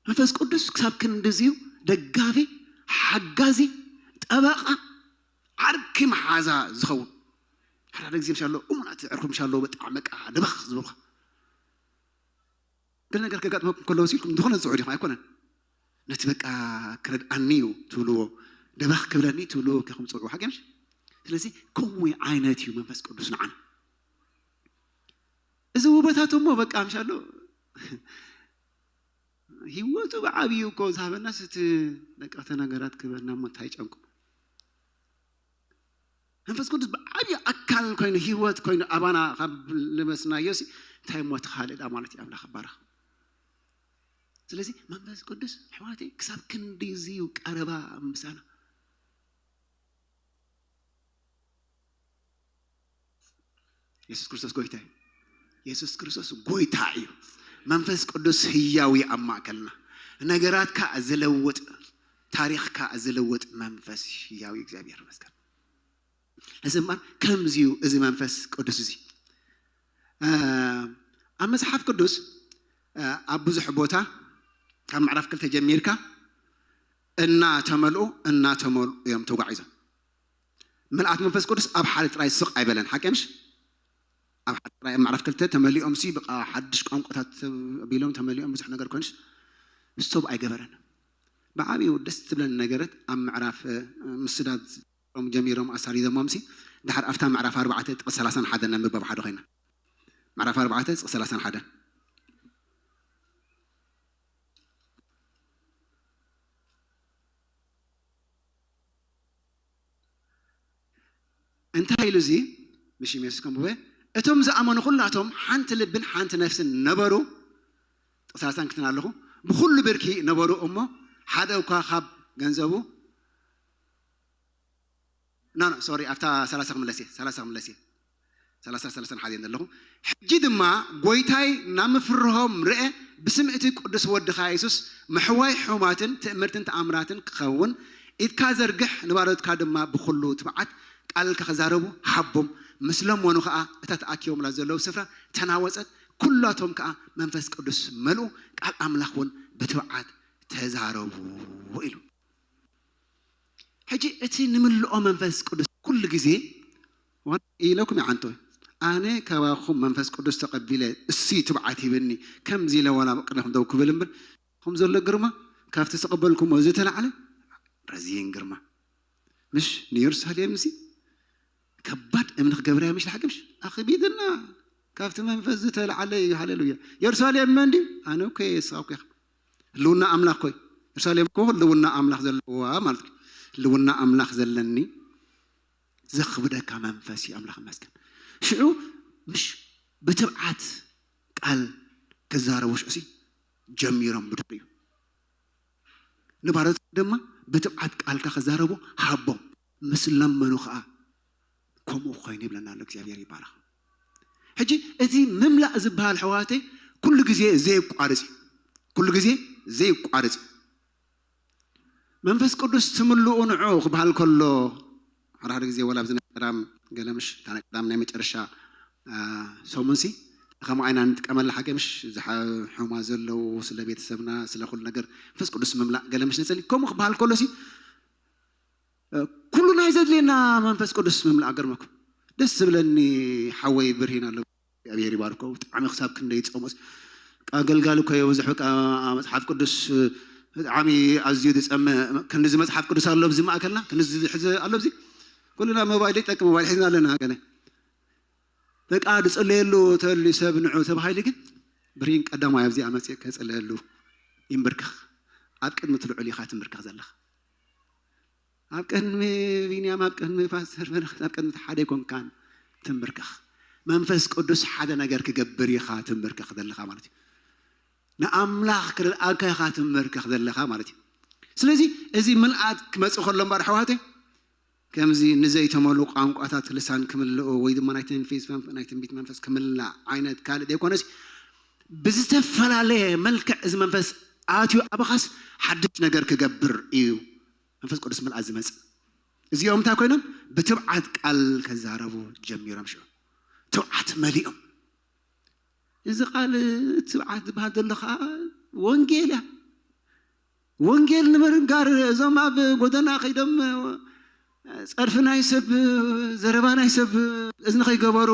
መንፈስ ቅዱስ ክሳብ ክንድዚ እዩ ደጋፊ፣ ሓጋዚ፣ ጠበቃ፣ ዓርኪ መሓዛ ዝኸውን። ሓደ ሓደ ግዜ ምሻሎ እሙናት ዕርኩም ምሻሎ በጣም በቃ ደበኽ ዝብሉኻ። ገለ ነገር ከጋጥመኩም ከለዎ ሲልኩም ዝኾነ ዝፅዑ ዲኹም ኣይኮነን። ነቲ በቃ ክረድኣኒ እዩ ትብልዎ፣ ደበኽ ክብለኒ ትብልዎ ከኹም ፅዑ ሓቂ ምሽ። ስለዚ ከምኡ ዓይነት እዩ መንፈስ ቅዱስ ንዓና። እዚ ውበታቱ እሞ በቃ ምሻሎ ህይወቱ ብዓብዩ እኮ ዝሃበናስ እቲ በቃ እቲ ነገራት ክበና እሞ እንታይ ጨንቁ። መንፈስ ቅዱስ ብዓብዩ ኣካል ኮይኑ ህይወት ኮይኑ ኣባና ካብ ልበስናዮ ሲ እንታይ እሞ እቲ ካልእ ዳ ማለት እዩ ኣምላኽ ይባረኽ። ስለዚ መንፈስ ቅዱስ ኣሕዋተይ ክሳብ ክንድዚ እዩ ቀረባ ምሳና። የሱስ ክርስቶስ ጎይታ እዩ። የሱስ ክርስቶስ ጎይታ እዩ። መንፈስ ቅዱስ ህያው እዩ ኣብ ማእከልና። ነገራትካ ዝለውጥ፣ ታሪኽካ ዝለውጥ መንፈስ ህያው እዩ። እግዚኣብሔር ይመስገን። እዚ እምበር ከምዚ እዩ፣ እዚ መንፈስ ቅዱስ እዚ። እ፣ ኣብ መጽሓፍ ቅዱስ፣ እ፣ ኣብ ብዙሕ ቦታ ካብ ምዕራፍ ክልተ ጀሚርካ እናተመልኡ፣ እናተመልኡ እዮም ተጓዒዞም። ምልኣት መንፈስ ቅዱስ ኣብ ሓደ ጥራይ ስቕ ኣይበለን። ሓቂ ምሽ? ኣብ ሓደ ጥራይ ኣብ ምዕራፍ ክልተ ተመሊኦም ሲ በቃ ሓድሽ ቋንቋታት ኣቢሎም ተመሊኦም ብዙሕ ነገር ኮይኑስ ስቶብ ኣይገበረን። ብዓብዩ ደስ ትብለኒ ነገረት ኣብ ምዕራፍ፣ እ፣ ምስዳድ ጀሚሮም ኣሳሪዶሞም ሲ ድሓር ኣብታ ምዕራፍ ኣርባዕተ ጥቕሲ ሰላሳን ሓደን ነንብብ ሓደ ኮይና። ምዕራፍ ኣርባዕተ ጥቕሲ ሰላሳን ሓደን። እንታይ ኢሉ እዚ? ምሽ ኢየሱስ ከም ብበ፣ እቶም ዝኣመኑ ኩላቶም ሓንቲ ልብን ሓንቲ ነፍስን ነበሩ። ጥቕሲ ሰላሳን ክትብል ኣለኹ። ብኹሉ ብርኪ ነበሩ እሞ ሓደ እኳ ካብ ገንዘቡ፣ ኖ፣ ኖ፣ ሶሪ፣ ኣብታ ሰላሳ ክምለስ እየ፣ ሰላሳ ክምለስ እየ። ሰላሳ፣ ሰላሳን ሓደን ዘለኹ። ሕጂ ድማ ጎይታይ ናብ ምፍርሆም ርአ፣ ብስም እቲ ቅዱስ ወድኻ የሱስ ምሕዋይ ሕማትን ትእምርትን ተኣምራትን ክኸውን፣ ኢድካ ዘርግሕ፣ ንባሮትካ ድማ ብኹሉ ትብዓት ቃልካ ክዛረቡ ሃቦም። ምስ ለመኑ ከኣ እታ ተኣኪቦምላ ዘለዉ ስፍራ ተናወጸት፣ ኩላቶም ከኣ መንፈስ ቅዱስ መልኡ፣ ቃል ኣምላኽ እውን ብትብዓት ተዛረቡ ኢሉ። ሕጂ እቲ ንምልኦ መንፈስ ቅዱስ ኩሉ ግዜ ዋን ኢለኩም ይዓንቶ፣ ኣነ ካባኹም መንፈስ ቅዱስ ተቐቢለ እሱ ትብዓት ሂብኒ፣ ከምዚ ኢለ ዋላ ቅድሚኹም ደው ክብል እምበር፣ ኹም ዘሎ ግርማ ካብቲ ዝተቐበልኩሞ ዝተላዕለ ረዚን ግርማ። ምሽ ንየሩሳሌም እዚ ከባድ እምኒ ክገብርያ ምሽ ሓቂ ምሽ ኣኽቢድና ካብቲ መንፈስ ዝተላዕለ እዩ። ሃሌሉያ። የሩሳሌም መን ድዩ? ኣነ እኮ እየ፣ ንስኻ እኮ ኢኻ። ህልውና ኣምላኽ እኮ እዩ። የሩሳሌም እኮ ህልውና ኣምላኽ ዘለዋ ማለት እዩ። ህልውና ኣምላኽ ዘለኒ ዘኽብደካ መንፈስ እዩ። ኣምላኽ ይመስገን። ሽዑ ምሽ ብትብዓት ቃል ክዛረቡ ሽዑ ሲ ጀሚሮም ብድሕሪኡ ንባሮት ድማ ብትብዓት ቃልካ ክዛረቡ ሃቦም፣ ምስ ለመኑ ኸዓ ከምኡ ኮይኑ ይብለና ኣሎ። እግዚኣብሔር ይባረኽ። ሕጂ እቲ ምምላእ ዝበሃል ኣሕዋተይ ኩሉ ግዜ ዘየቋርጽ እዩ። ኩሉ ግዜ ዘየቋርጽ እዩ። መንፈስ ቅዱስ ትምልኡ ንዑ ክበሃል ከሎ ሓደ ሓደ ግዜ ዋላ ኣብዚ ናይ ቀዳም ገለ ምሽ እታ ናይ ቀዳም ናይ መጨረሻ አ፣ ሰሙን ሲ ከምኡ ዓይና ንጥቀመላ ሓቂ ምሽ ዝሓ-፣ ሕሙማት ዘለዉ ስለ ቤተሰብና ስለ ኩሉ ነገር መንፈስ ቅዱስ ምምላእ ገለ ምሽ ንጸሊ ከምኡ ክበሃል ከሎ ሲ ኩሉ ናይ ዘድልየና መንፈስ ቅዱስ ምምላእ ገርመኩም። ደስ ዝብለኒ ሓወይ ብርሂን ኣሎ እግዚኣብሔር ይባርኮ። ብጣዕሚ ክሳብ ክንደይ ጸሞስ ኣገልጋሊ እኮ የብዝሕ በቃ መጽሓፍ ቅዱስ ብጣዕሚ ኣዝዩ ዝጸምእ ክንድዚ መጽሓፍ ቅዱስ ኣሎ ኣብዚ ማእከልና ክንድዚ ዝሕዘ ኣሎ ኣብዚ ኩልና ሞባይል ይጠቅም ሞባይል ሒዝና ኣለና ገለ በቃ ዝጽለየሉ ተሉ ሰብ ንዑ ተባሂሉ ግን ብርሂን ቀዳማይ ኣብዚኣ መጽእ ከጽለየሉ ይንብርክኽ ኣብ ቅድሚ ትልዑል ኢኻ ትንብርክኽ ዘለኻ ኣብ ቅድሚ ቢንያም ኣብ ቅድሚ ፓስተር በረኸት ኣብ ቅድሚ ሓደ ኣይኮንካን ትንብርከኽ መንፈስ ቅዱስ ሓደ ነገር ክገብር ኢኻ ትንብርከኽ ዘለኻ ማለት እዩ ንኣምላኽ ክርድኣካ ኢኻ ትንበርከኽ ዘለኻ ማለት እዩ። ስለዚ እዚ ምልኣት ክመጽእ ከሎ እምበር ኣሕዋተይ፣ ከምዚ ንዘይተመሉ ቋንቋታት ልሳን ክምልኡ ወይ ድማ ናይ ትንቢት መንፈ-፣ ናይ ትንቢት መንፈስ ክምላእ ዓይነት ካልእ ዘይኮነስ፣ ብዝተፈላለየ መልክዕ እዚ መንፈስ ኣትዩ ኣባኻስ ሓድሽ ነገር ክገብር እዩ መንፈስ ቅዱስ ምልኣት ዝመጽእ። እዚኦም እንታይ ኮይኖም? ብትብዓት ቃል ከዛረቡ ጀሚሮም። ሽዑ ትብዓት መሊኦም። እዚ ቃል ትብዓት ዝበሃል ዘሎ ከዓ ወንጌል እያ። ወንጌል ንምንጋር እዞም ኣብ ጎደና ከይዶም ጸርፊ ናይ ሰብ፣ ዘረባ ናይ ሰብ እዝኒ ከይገበሩ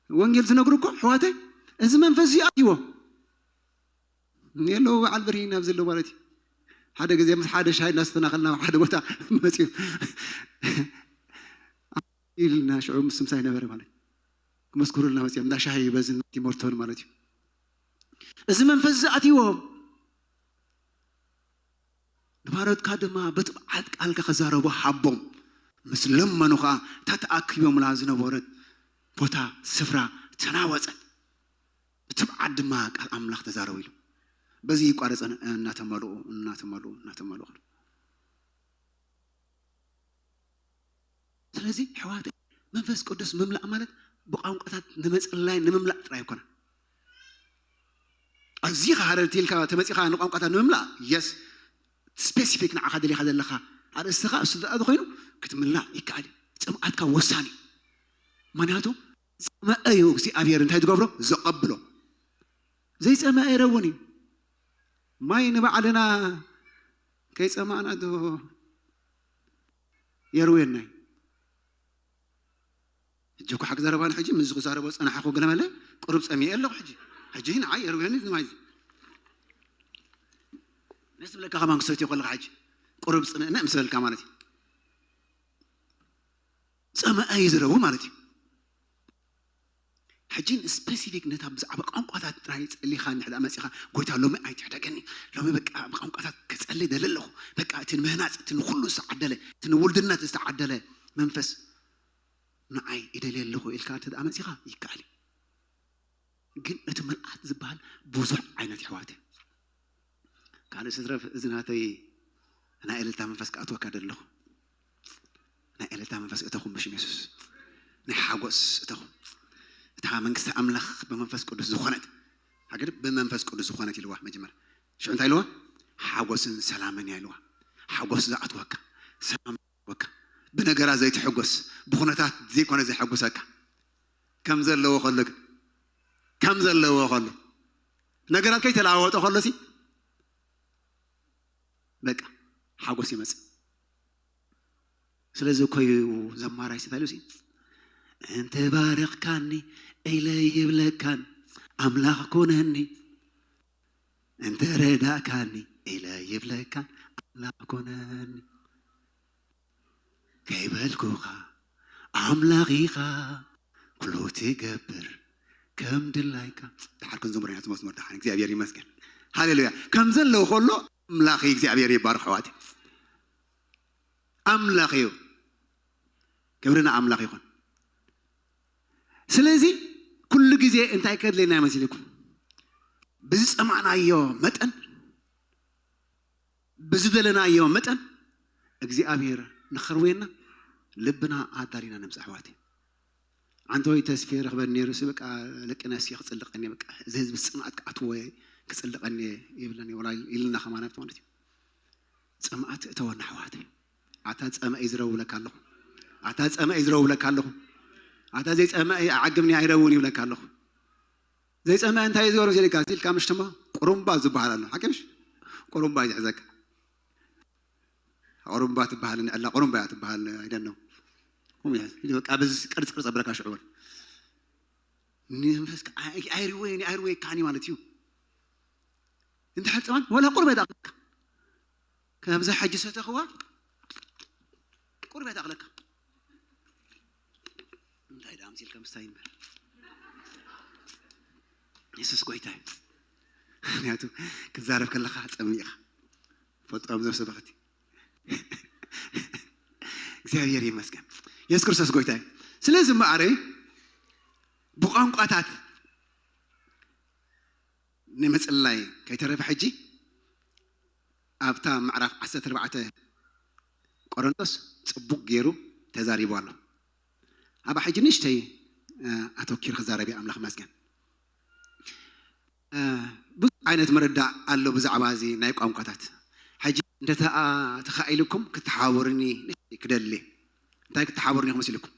ወንጌል ዝነግሩ እኮ ኣሕዋተይ፣ እዚ መንፈስ እዚ ኣትይዎ። የለዉ በዓል ብርሂን ኣብ ዘለዎ ማለት እዩ። ሓደ ግዜ ምስ ሓደ ሻሂ እናስተናኸልና ኣብ ሓደ ቦታ መፅዩ ኢልና ሽዑ ምስ ምሳይ ነበረ ማለት እዩ። ክመስክሩልና መፅዮም እንዳ ሻሂ በዝን ቲሞርቶን ማለት እዩ። እዚ መንፈስ እዚ ኣትይዎም ንባሮትካ ድማ ብትብዓት ቃልካ ከዛረቡ ሃቦም። ምስ ለመኑ ኸዓ እታ ተኣኪቦምላ ዝነበረት ቦታ ስፍራ ተናወጸት። ብትብዓት ድማ ቃል ኣምላኽ ተዛረቡ ኢሉ። በዚ ይቋረጸን እናተመልኡ እናተመልኡ እናተመልኡ ኸዱ። ስለዚ ኣሕዋተይ መንፈስ ቅዱስ ምምላእ ማለት ብቋንቋታት ንምጽላይ ንምምላእ ጥራይ ኣይኮነን። ኣዚኻ ሃረርቲ ኢልካ ተመጺኻ ንቋንቋታት ንምምላእ የስ ስፔሲፊክ ንዓኻ ደሊኻ ዘለኻ ኣርእስትኻ እሱ ደኣ ዝኾይኑ ክትምላእ ይከኣል እዩ። ጽምኣትካ ወሳኒ እዩ። ምክንያቱ ዝጸመአ እዩ እግዚኣብሔር እንታይ ዝገብሮ ዘቐብሎ። ዘይጸመአ የረውን እዩ። ማይ ንባዕልና ከይጸማእና ዶ የርውየና እዩ። ሕጂ እኮ ሓቂ ዘረባን ሕጂ ምስ ዝዛረቦ ዝጸናሕኩ ገለመለ ቁሩብ ጸሚኤ ኣለኹ። ሕጂ ሕጂ ንዓይ የርውየኒ እዚ ማይ እዚ። ነስ ዝብለካ ከማን ክሰትዮ ከለኻ ሕጂ ቁሩብ ጽምእነ ምስ በልካ ማለት እዩ። ጸመአ እዩ ዝረቡ ማለት እዩ። ሕጂ ስፔሲፊክ ነታ ብዛዕባ ቋንቋታት ጥራይ ጸሊኻ እንድሕር ደኣ መጺኻ፣ "ጎይታ፣ ሎሚ ኣይትሕደገኒ፣ ሎሚ በቃ ብቋንቋታት ክጸሊ ደሊ ኣለኹ፣ በቃ እቲ ንምህናጽ፣ እቲ ንኹሉ ዝተዓደለ፣ እቲ ንውልድነት ዝተዓደለ መንፈስ ንዓይ ይደልየ ኣለኹ" ኢልካ እንተ ደኣ መጺኻ ይከኣል እዩ። ግን እቲ ምልኣት ዝበሃል ብዙሕ ዓይነት ኣሕዋት እዩ። ካልእ ስድረፍ እዚ ናተይ ናይ እልልታ መንፈስ ክኣትወካ ደለኹ። ናይ እልልታ መንፈስ እተኹም ብሽም የሱስ። ናይ ሓጎስ እተኹም። እታ መንግስቲ ኣምላኽ ብመንፈስ ቅዱስ ዝኾነት። ሃገር ብመንፈስ ቅዱስ ዝኾነት ኢልዋ መጀመርያ። ሽዑ እንታይ ኢልዋ? ሓጎስን ሰላምን እያ ኢልዋ። ሓጎስ ዝኣትወካ፣ ሰላም ዝኣትወካ። ብነገራት ዘይትሕጎስ፣ ብኹነታት ዘይኮነ ዘሕጉሰካ። ከም ዘለዎ ከሎ ግን፣ ከም ዘለዎ ከሎ። ነገራት ከይተለዋወጠ ከሎ ሲ፣ በቃ፣ ሓጎስ ይመጽእ። ስለዚ እኮ እዩ ዘማራይ እንታይ ኢሉ ሲ፣ "እንተ ባረኽካኒ ኢለ ይብለካን ኣምላኽ ኩነኒ፣ እንተ ረዳእካኒ ኢለ ይብለካን ኣምላኽ ኩነኒ፣ ከይበልኩኻ ኣምላኽ ኢኻ ኩሉ ትገብር ከም ድላይካ." ደሓር ክንዝምሮ ኢና እቲ መዝሙር ደሓን። እግዚኣብሔር ይመስገን። ሃሌሉያ። ከም ዘለዎ ከሎ ኣምላኽ እግዚኣብሔር ይባርኽ ኣሕዋት። ኣምላኽ እዩ። ክብሪ ንኣምላኽ ይኹን። ስለዚ ኩሉ ግዜ እንታይ ከድልየና ይመስለኩም? ብዝጸማዕናዮ መጠን፣ ብዝደለናዮ መጠን እግዚኣብሔር ንኸርውየና ልብና ኣዳሊና ነምጽእ ኣሕዋተይ። ኣንተ ወይ ተስፌ ረኽበኒ ነይሩ ሲ በቃ ለቅነሲ ክጽልቀኒ በቃ እዚ ህዝቢ ጽምኣት ክኣትዎ ክጽልቀኒ ይብለኒ ወላ ኢልና ከማን ኣብቲ ማለት እዩ። ጽምኣት እተወና ኣሕዋተይ። ኣታ ጸመ እዩ ዝረውለካ ኣለኹ። ኣታ ጸመ እዩ ዝረውለካ ኣለኹ። ኣታ ዘይጸመ እዩ ዓግብኒ ኣይረውን ይብለካ ኣለኹ። ዘይጸመ እንታይ እዩ ዝገርም ሲልካ ሲልካ ምሽ ድማ ቁሩምባ ዝበሃል ኣሎ። ሓቂ ምሽ? ቁሩምባ እዩ ዝሕዘካ። ቁሩምባ ትበሃል ንዕላ ቁሩምባ እያ ትበሃል። ኣይደነው። በቃ በዚ ቅርጽ ቅርጽ ኣብረካ ሽዑ በል። ንመንፈስ ቅ-፣ ኣይ-፣ ኣይርወይ፣ ኣይርወይ ካኒ ማለት እዩ። እንድሕር ጸማን ወላ ቁርብ እያ ትኣኽለካ። ከምዛ ሕጂ ሰተኽዋ ቁርብ እያ ትኣኽለካ። እንታይ ደኣ ኣምሲልካ ምስታይ እምበር። የሱስ ጎይታ እዩ። ምክንያቱ ክዛረብ ከለኻ ጸሚእኻ። ፈልጦም ዘም ሰበኽቲ። እግዚኣብሔር ይመስገን። የሱስ ክርስቶስ ጎይታ እዩ። ስለዚ እምበኣር ብቋንቋታት ንምጽላይ ከይተረፈ ሕጂ ኣብታ ምዕራፍ ዓሰርተ ኣርባዕተ ቆሮንቶስ ጽቡቕ ገይሩ ተዛሪቡ ኣሎ። ኣብኣ ሕጂ ንእሽተይ፣ እ፣ ኣተኪሩ ክዛረብ እዩ። ኣምላኽ ይመስገን። እ፣ ብዙሕ ዓይነት ምርዳእ ኣሎ ብዛዕባ እዚ ናይ ቋንቋታት። ሕጂ እንተ ተኣ-፣ ተኻኢልኩም ክትሓባበሩኒ ንእሽተይ ክደሊ። እንታይ ክትሓባበሩኒ ኢኹም መሲልኩም?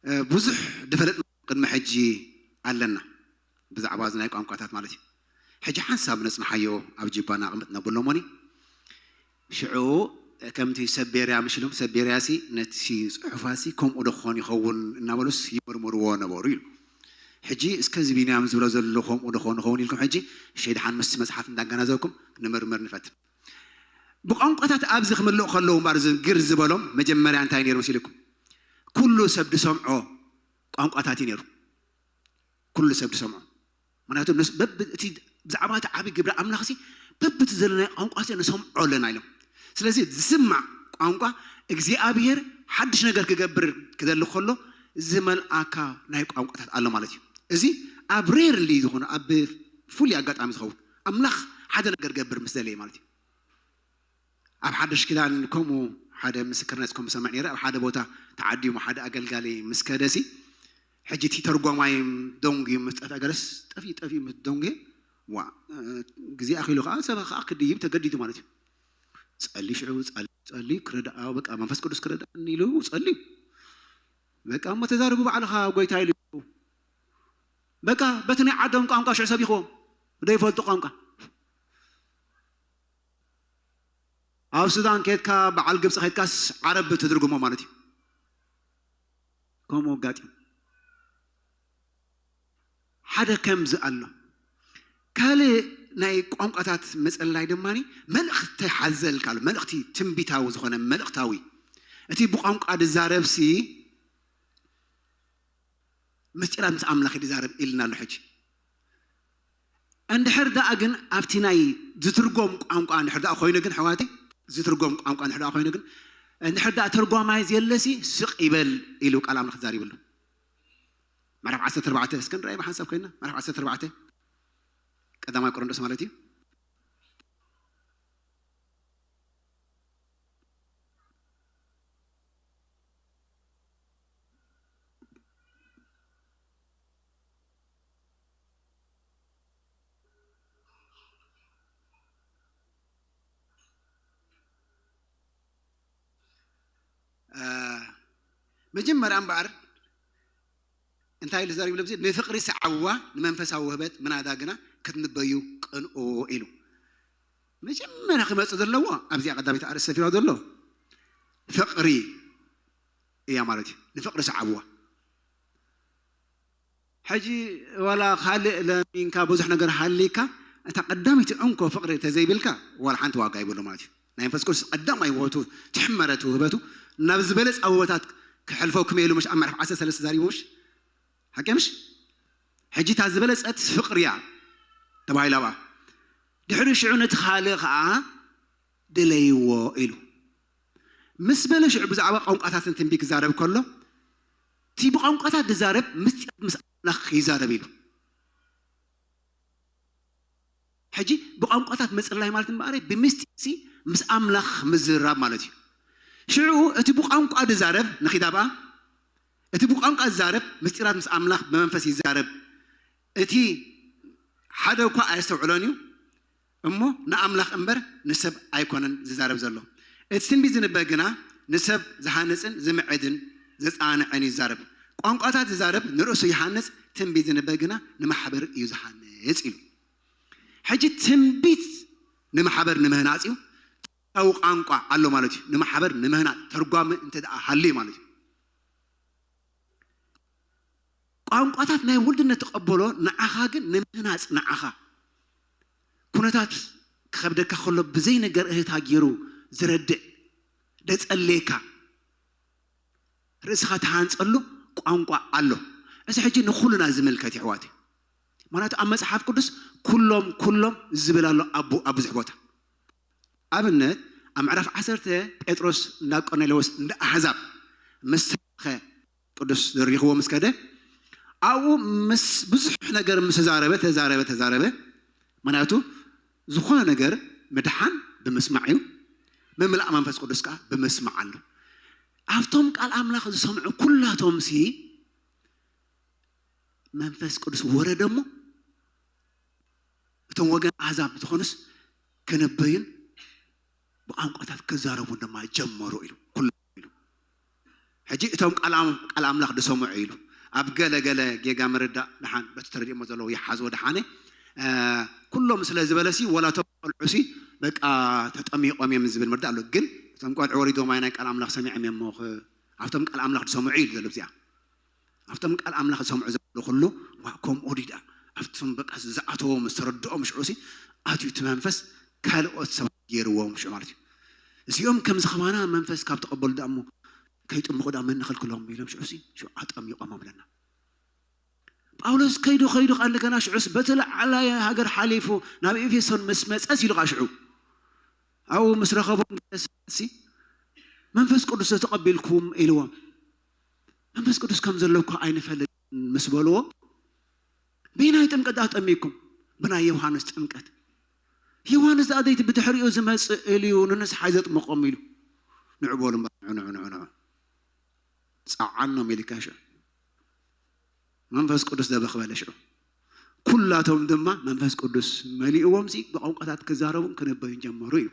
እ፣ ብዙሕ ዝፈለጥና ቅድሚ ሕጂ ኣለና ብዛዕባ እዚ ናይ ቋንቋታት ማለት እዩ። ሕጂ ሓንሳብ ነጽንሓዮ ኣብ ጅባና ኣቕምጥ ነብሎ እሞኒ። ሽዑ ከምቲ ሰብ ቤርያ ምሽ ኢሎም፣ ሰብ ቤርያሲ ነቲ ጽሑፋሲ ከምኡ ዶ ክኾን ይኸውን እናበሉስ ይምርምርዎ ነበሩ ኢሉ። ሕጂ እስከ እዚ ቢንያም ዝብሎ ዘሎ ከምኡ ዶ ክኾን ይኸውን ኢልኩም ሕጂ ሸይ ደሓን ምስቲ መጽሓፍ እንዳገናዘብኩም ንምርምር ንፈትን። ብቋንቋታት ኣብዚ ክምልኡ ከለዉ እምበኣር እዚ ግር ዝበሎም መጀመርያ እንታይ ነይሩ መሲልኩም? ኩሉ ሰብ ዝሰምዖ ቋንቋታት እዩ ነይሩ። ኩሉ ሰብ ዝሰምዖ። ምክንያቱ ንስ-፣ በብ-፣ እቲ ብዛዕባ እቲ ዓብዪ ግብሪ ኣምላኽ ሲ በብቲ ዘለናዮ ቋንቋ ሲ ንሰምዖ ኣለና ኢሎም። ስለዚ ዝስማዕ ቋንቋ እግዚኣብሔር ሓድሽ ነገር ክገብር ክደሊ ከሎ ዝመልኣካ ናይ ቋንቋታት ኣሎ ማለት እዩ። እዚ ኣብ ሬርሊ ዝኾነ ኣብ ፍሉይ ኣጋጣሚ ዝኸውን ኣምላኽ ሓደ ነገር ገብር ምስ ደለየ ማለት እዩ። ኣብ ሓድሽ ኪዳን ከምኡ ሓደ ምስክርነት ከም ዝሰምዕ ነይረ። ኣብ ሓደ ቦታ ተዓዲሙ ሓደ ኣገልጋሊ ምስ ከደሲ፣ ሕጂ እቲ ተርጓማይ ደንጉዩ ምስ ጠፍአ፣ ገለስ ጠፊኡ ጠፊኡ ምስ ደንጉየ፣ ዋ፣ እ፣ ግዜ ኣኺሉ ከኣ ሰብ ከኣ ክድይብ ተገዲዱ ማለት እዩ። ጸሊ ሽዑ፣ ጸሊ፣ ጸሊ፣ ክረድኣ፣ በቃ መንፈስ ቅዱስ ክረድኣኒ ኢሉ ጸልዩ። በቃ እሞ ተዛረቡ ባዕልኻ ጎይታ ኢሉ። በቃ በቲ ናይ ዓዶም ቋንቋ ሽዑ ሰቢኽዎም። ዘይፈልጡ ቋንቋ። ኣብ ሱዳን ከድካ፣ በዓል ግብጺ ከድካስ ዓረብ ትትርጉሞ ማለት እዩ። ከምኡ ኣጋጢሙ። ሓደ ከምዚ ኣሎ። ካልእ ናይ ቋንቋታት ምጽላይ ድማ መልእኽቲ ሓዘል ካል-፣ መልእኽቲ ትንቢታዊ ዝኾነ መልእኽታዊ። እቲ ብቋንቋ ዝዛረብሲ ምስጢራት ምስ ኣምላኽ እዩ ዝዛረብ ኢልና ኣሎ ሕጂ። እንድሕር ደኣ ግን ኣብቲ ናይ ዝትርጎም ቋንቋ እንድሕር ደኣ ኮይኑ ግን፣ ኣሕዋተይ፣ ዝትርጎም ቋንቋ እንድሕር ደኣ ኮይኑ ግን፣ እንድሕር ደኣ ተርጓማይ ዘየለሲ ስቕ ይበል ኢሉ ቃል ኣምላኽ ተዛሪቡ ኣሎ። ምዕራፍ ዓሰርተ ኣርባዕተ፣ እስከ ንርኣይ ብሓንሳብ ኮይና፣ ምዕራፍ ዓሰርተ ኣርባዕተ ቀዳማይ ቆሮንቶስ ማለት እዩ። እ፣ መጀመርያ እምበኣር እንታይ ኢሉ ተዛሪቡ? ንፍቕሪ ሰዓብዋ፣ ንመንፈሳዊ ውህበት ምናዳ ግና ክትንበዩ ቅንኡ ኢሉ። መጀመርያ ክመጽእ ዘለዎ ኣብዚኣ ቀዳመይቲ ኣርእስቲ ሰፊራ ዘሎ ፍቕሪ እያ ማለት እዩ። ንፍቕሪ ሰዓብዋ። ሕጂ ዋላ ካልእ ለሚንካ ብዙሕ ነገር ሃሊካ፣ እታ ቀዳመይቲ እንኮ ፍቕሪ እንተዘይብልካ ዋላ ሓንቲ ዋጋ ይብሉ ማለት እዩ። ናይ መንፈስ ቅዱስ ቀዳማይ ውህበቱ ትሕመረት ውህበቱ ናብ ዝበለጸ ውህበታት ክሕልፈኩም ኢሉ ምሽ ኣብ ምዕራፍ ዓሰርተ ሰለስተ ተዛሪቡ ምሽ? ሓቂ ምሽ? ሕጂ እታ ዝበለጸት ፍቕሪ እያ ተባሂላ ብኣ። ድሕሪ ሽዑ ነቲ ካልእ ኸዓ ድለይዎ ኢሉ። ምስ በለ ሽዑ ብዛዕባ ቋንቋታትን ትንቢት ክዛረብ ከሎ፣ እቲ ብቋንቋታት ዝዛረብ ምስጢራት ምስ ኣምላኽ ይዛረብ ኢሉ። ሕጂ ብቋንቋታት ምጽላይ ማለት እምበኣር ብምስጢር ሲ ምስ ኣምላኽ ምዝራብ ማለት እዩ። ሽዑ እቲ ብቋንቋ ዝዛረብ ንኺድ ኣብኣ፣ እቲ ብቋንቋ ዝዛረብ ምስጢራት ምስ ኣምላኽ ብመንፈስ ይዛረብ። እቲ ሓደ እኳ ኣየስተውዕሎን እዩ፣ እሞ ንኣምላኽ እምበር ንሰብ ኣይኮነን ዝዛረብ ዘሎ። እቲ ትንቢት ዝንበ ግና ንሰብ ዝሃንጽን ዝምዕድን ዘጸናንዕን እዩ ዝዛረብ። ቋንቋታት ዝዛረብ ንርእሱ ይሃንጽ፣ ትንቢት ዝንበ ግና ንማሕበር እዩ ዝሃንጽ ኢሉ። ሕጂ ትንቢት ንማሕበር ንምህናጽ እዩ። ታዊ ቋንቋ ኣሎ ማለት እዩ። ንማሕበር ንምህናጽ ተርጓሚ እንተ ደኣ ሃልዩ ማለት እዩ። ቋንቋታት ናይ ውልድነት ተቐበሎ፣ ንዓኻ ግን ንምህናጽ ንዓኻ። ኩነታት ክኸብደካ ከሎ ብዘይ ነገር እህታ ገይሩ ዝረድእ፣ ደጸልየካ፣ ርእስኻ ትሃንጸሉ ቋንቋ ኣሎ። እዚ ሕጂ ንኹልና ዝምልከት እዩ ኣሕዋተይ። ምኽንያቱ ኣብ መጽሓፍ ቅዱስ ኩሎም፣ ኩሎም ዝብል ኣሎ ኣብ፣ ኣብ ብዙሕ ቦታ። ኣብነት ኣብ ምዕራፍ ዓሰርተ ጴጥሮስ እንዳ ቆርኔሌዎስ እንዳ ኣሕዛብ ምስ ተላኸ ቅዱስ ዘሪኽዎ ምስ ከደ ኣብኡ ምስ ብዙሕ ነገር ምስ ተዛረበ፣ ተዛረበ፣ ተዛረበ። ምክንያቱ ዝኾነ ነገር ምድሓን ብምስማዕ እዩ፣ ምምላእ መንፈስ ቅዱስ ከዓ ብምስማዕ ኣሎ። ኣብቶም ቃል ኣምላኽ ዝሰምዑ ኩላቶም ሲ መንፈስ ቅዱስ ወረደ እሞ እቶም ወገን ኣሕዛብ ዝኾኑስ ክንበዩን ብቋንቋታት ክዛረቡን ድማ ጀመሩ ኢሉ። ኩሉ ኢሉ። ሕጂ እቶም ቃል ኣም- ቃል ኣምላኽ ዝሰምዑ ኢሉ ኣብ ገለ ገለ ጌጋ ምርዳእ ድሓን በቲ ተረዲኦሞ ዘለዉ ይሓዝዎ ድሓነ። ኩሎም ስለ ዝበለሲ ወላ እቶም ቆልዑሲ በቃ ተጠሚቖም እዮም ዝብል ምርዳእ ኣሎ። ግን እቶም ቆልዑ ወሪዶም ኣይ ናይ ቃል ኣምላኽ ሰሚዖም እዮም እሞ ኣብቶም ቃል ኣምላኽ ዝሰምዑ ኢሉ ዘሎ እዚኣ ኣብቶም ቃል ኣምላኽ ዝሰምዑ ዘለዉ ኩሉ ዋ ከምኡ ዲዳ ኣብቶም በቃ ዝኣተዎም ዝተረድኦም ሽዑ ሲ ኣትዩ እቲ መንፈስ ካልኦት ሰባት ገይርዎም ሽዑ ማለት እዩ። እዚኦም ከም ዝኸባና መንፈስ ካብ ተቐበሉ ዳ እሞ ከይጥምቑ ዳ መን ንኸልክሎም ኢሎም ሽዑ ሲ ሽዑ ኣጠሚቖም ኣብለና። ጳውሎስ ከይዱ ከይዱ ካ እንደገና ሽዑስ በቲ ላዕላይ ሃገር ሓሊፉ ናብ ኤፌሶን ምስ መጸስ ኢሉ ካ ሽዑ ኣብኡ ምስ ረኸቦም ሲ መንፈስ ቅዱስ ተቐቢልኩም ኢልዎም። መንፈስ ቅዱስ ከም ዘለኩ ኣይንፈልጥ ምስ በልዎ ብናይ ጥምቀት ኣጠሚኩም ብናይ ዮሃንስ ጥምቀት ዮሃንስ ኣደይቲ ብድሕሪኡ ዝመፅእ እልዩ ንንስሓ ዘጥምቆም ኢሉ ንዑ በሉ ንዑ ንዑ ንዑ ንዑ ፃዓኖም ኢልካ ሽዑ መንፈስ ቅዱስ ደበኽ በለ ሽዑ ኩላቶም ድማ መንፈስ ቅዱስ መሊእዎም ሲ ብቋንቋታት ክዛረቡን ክነበዩን ጀመሩ እዩ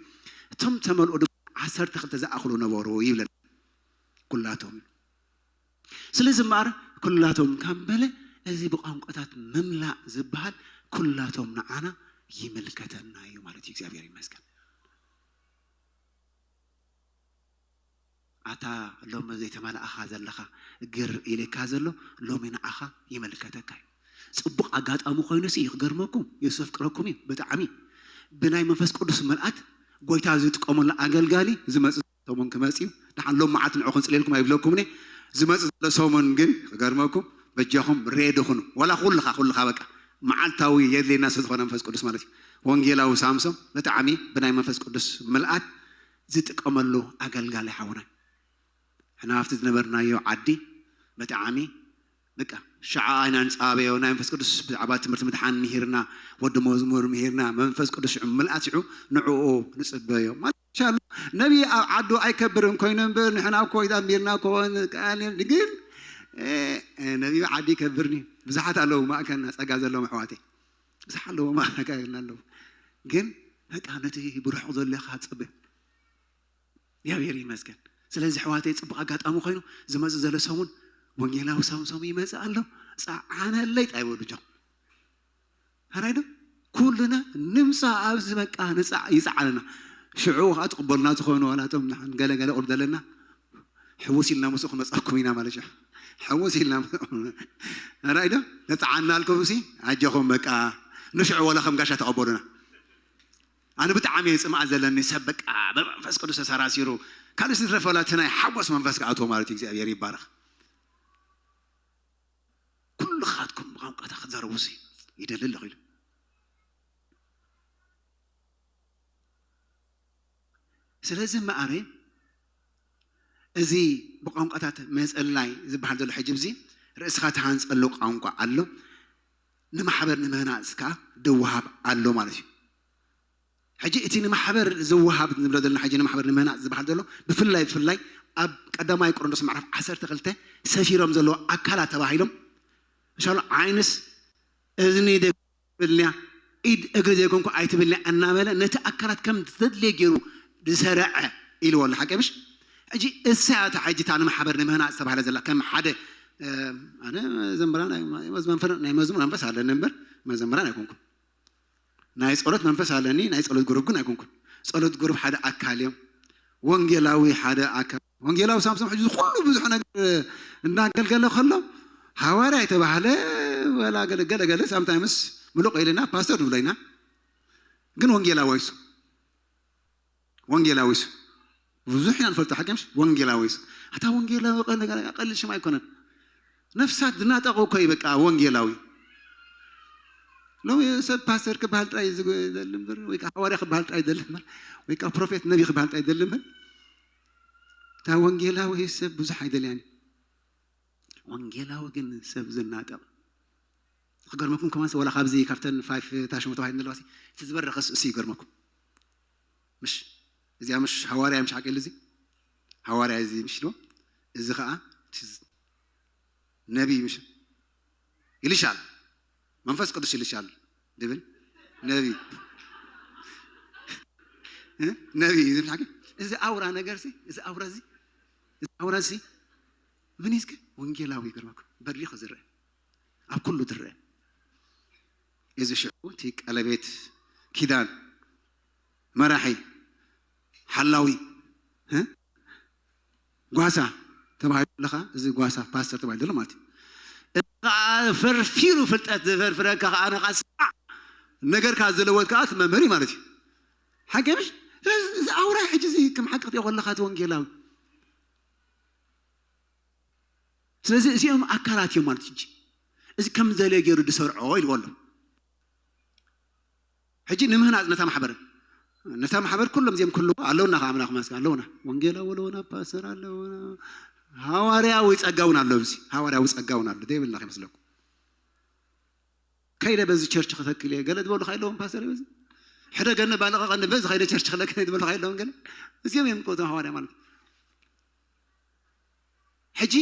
እቶም ተመልኡ ድማ ዓሰርተ ክልተ ዝኣኽሉ ነበሩ ይብለና ኩላቶም እዩ ስለዚ እምበኣር ኩላቶም ካብ በለ እዚ ብቋንቋታት ምምላእ ዝበሃል ኩላቶም ንዓና ይምልከተና እዩ ማለት እዩ እግዚኣብሔር ይመስገን ኣታ ሎሚ ዘይተመላእኻ ዘለኻ ግር ኢልካ ዘሎ ሎሚ ንዓኻ ይምልከተካ እዩ ፅቡቕ ኣጋጣሚ ኮይኑ ሲ ክገርመኩም የሱስ ኣፍቅረኩም እዩ ብጣዕሚ ብናይ መንፈስ ቅዱስ መልኣት ጎይታ ዝጥቀመሉ ኣገልጋሊ ዝመፅ ሰሙን ክመፅ እዩ ደሓን ሎም መዓልቲ ንዑ ክንፅልየልኩም ኣይብለኩም ነ ዝመፅ ዘሎ ሰሙን ግን ክገርመኩም በጃኹም ሬድ ኹኑ ወላ ኩልኻ ኩልኻ በቃ መዓልታዊ የድልየና ስለ ዝኾነ መንፈስ ቅዱስ ማለት እዩ ወንጌላዊ ሳምሶም ብጣዕሚ ብናይ መንፈስ ቅዱስ ምልኣት ዝጥቀመሉ ኣገልጋሊ ሓውና ሕና ኣብቲ ዝነበርናዮ ዓዲ ብጣዕሚ በቃ ሸዓ ኢና ንፃበዮ ናይ መንፈስ ቅዱስ ብዛዕባ ትምህርቲ ምድሓን ምሂርና ወዲ መዝሙር ምሂርና መንፈስ ቅዱስ ሽዑ ምልኣት ሽዑ ንዕኡ ንፅበዮ ማለት ይሻሉ ነቢ ኣብ ዓዱ ኣይከብርን ኮይኑ እምበር ንሕና እኮ ይዛንቢርና እኮ ግን ነቢ ዓዲ ይከብርኒ ብዙሓት ኣለዉ ማእከልና ፀጋ ዘለዎም ኣሕዋተይ ብዙሓት ኣለዉ ማእከልና ኣለዉ ግን በቃ ነቲ ብርሑቕ ዘሎ ኢኻ ትፅበ እግዚኣብሔር ይመስገን ስለዚ ሕዋተይ ፅቡቅ ኣጋጣሚ ኮይኑ ዝመፅ ዘሎ ሰሙን ወንጌላዊ ሳምሶም ይመፅእ ኣሎ ፀዓነለይ ጣይበሉ ጆ ኣራይ ዶ ኩልና ንምፃ ኣብዚ በቃ ንፃዕ ይፀዓነና ሽዑ ከዓ ትቅበሉና ዝኾኑ ዋላቶም ንሓን ገለገለ ቁር ዘለና ሕውስ ኢልና ምስኡ ክመፀኩም ኢና ማለት እዩ ሕውስ ኢልና ኣራይ ዶ ተፀዓናልኩም ሲ ኣጀኹም በቃ ንሽዑ ወላ ከም ጋሻ ተቀበሉና ኣነ ብጣዕሚ እየ ፅምኣት ዘለኒ ሰብ በቃ ብመንፈስ ቅዱስ ተሰራሲሩ ካልእ ዝትረፈ ወላ እቲ ናይ ሓጎስ መንፈስ ክኣትዎ ማለት እዩ እግዚኣብሔር ይባረኽ ኩልኻትኩም ብቋንቋታት ክትዛረቡ ሲ ይደሊ ኣለኹ ኢሉ ስለዚ እምበኣር እዚ ብቋንቋታት ምጽላይ ዝበሃል ዘሎ ሕጂ እዚ ርእስኻ ትሃንጸሉ ቋንቋ ኣሎ። ንማሕበር ንምህናጽ ከኣ ዝወሃብ ኣሎ ማለት እዩ። ሕጂ እቲ ንማሕበር ዝወሃብ ንብሎ ዘለና ሕጂ ንማሕበር ንምህናጽ ዝበሃል ዘሎ ብፍላይ ብፍላይ ኣብ ቀዳማይ ቆሮንቶስ ምዕራፍ ዓሰርተ ክልተ ሰፊሮም ዘለዉ ኣካላት ተባሂሎም እንሻሎ ዓይንስ እዝኒ ትብልንያ ኢድ እግሪ ዘይኮንኩ ኣይትብልንያ እናበለ ነቲ ኣካላት ከም ዘድልየ ገይሩ ዝሰረዐ ኢልዎ ኣሎ ሓቂ ምሽ ሕጂ እሳ እታ ሕጂ እታ ንማሕበር ንምህናፅ ዝተባህለ ዘላ ከም ሓደ ኣነ መዘምራን ናይ መዝሙር መንፈስ ኣለኒ እምበር መዘምራን ኣይኮንኩን ናይ ፀሎት መንፈስ ኣለኒ ናይ ፀሎት ጉሩብ ግን ኣይኮንኩን ፀሎት ጉሩብ ሓደ ኣካል እዮም ወንጌላዊ ሓደ ኣካል ወንጌላዊ ሳምሶም ሕጂ ኩሉ ብዙሕ ነገር እናገልገለ ከሎ ሃዋርያ የተባህለ ወላ ገለገለ ሳምታይምስ ምሉቕ ኢልና ፓስተር ንብሎ ኢና ግን ወንጌላዊ ይሱ ወንጌላዊ ይሱ ብዙሕ ኢና ንፈልጦ ሓቂ ምሽ ወንጌላዊ ይሱ ኣታ ወንጌላዊ ቀልል ሽም ኣይኮነን ነፍሳት ዝናጠቑ እኮ እዩ በቃ ወንጌላዊ ሎሚ ሰብ ፓስተር ክበሃል ጥራይ እዩ ዝደሊ እምበር ወይ ከዓ ሃዋርያ ክበሃል ጥራይ ይደሊ እምበር ወይ ከዓ ፕሮፌት ነቢ ክበሃል ጥራይ ይደሊ እምበር እታ ወንጌላዊ ሰብ ብዙሕ ኣይደልያን እዩ ወንጌላዊ ግን ሰብ ዝናጠቕ ክገርመኩም ከማን ዋላ ካብዚ ካብተን ፋይፍ ታሽሞ ተባሂል ዘለዋ እቲ ዝበረኸ እሱ ይገርመኩም። ምሽ እዚኣ ምሽ ሃዋርያ ምሽ ሓቂ እዚ ሃዋርያ እዚ ምሽ ኢልዎ እዚ ከዓ ነቢይ ምሽ ኢልሻል መንፈስ ቅዱስ ኢልሻል ድብል ነቢይ ነቢይ እዚ ምሽ ሓቂ እዚ ኣውራ ነገር እዚ ኣውራ እዚ እዚ ኣውራ እዚ ምን ይዝክ ወንጌላዊ ይገርመኩም በሪኽ ዝረአ ኣብ ኩሉ ዝረአ እዚ ሽዑ እቲ ቀለቤት ኪዳን መራሒ ሓላዊ እ? ጓሳ ተባሂሉ ኣለኻ እዚ ጓሳ ፓስተር ተባሂሉ ዘሎ ማለት እዩ እዚ ከዓ ፈርፊሩ ፍልጠት ዝፈርፍረካ ከዓ ንኻ ስማዕ ነገርካ ዝለወጥ ከዓ እቲ መምህር እዩ ማለት እዩ ሓቂ ምሽ እዚ ኣውራ ሕጂ እዚ ከም ሓቂ ክትዮ ከለኻ እቲ ወንጌላዊ ስለዚ እዚኦም ኣካላት እዮም ማለት ሕጂ እዚ ከም ዘልዮ ገይሩ ዝሰርዖ ኢልዎ ኣሎ ሕጂ ንምህናፅ ነታ ማሕበር ነታ ማሕበር ኩሎም እዚኦም ክህልዎ ኣለውና ከዓ ኣምላኽ መስገን ኣለውና ወንጌል ኣለውና ፓስተር ኣለውና ሃዋርያዊ ፀጋ እውን ኣሎ እዚ ሃዋርያዊ ፀጋ እውን ኣሎ ዘይብልና ከይመስለኩም ከይደ በዚ ቸርች ክተክል እየ ገለ ዝበሉ ካይለዎም ፓስተር በዚ ሕደገኒ ባለቐቐኒ በዚ ካይደ ቸርች ክለክኒ ዝበሉ ካይለዎም ገለ እዚኦም እዮም ከውቶም ሃዋርያ ማለት ሕጂ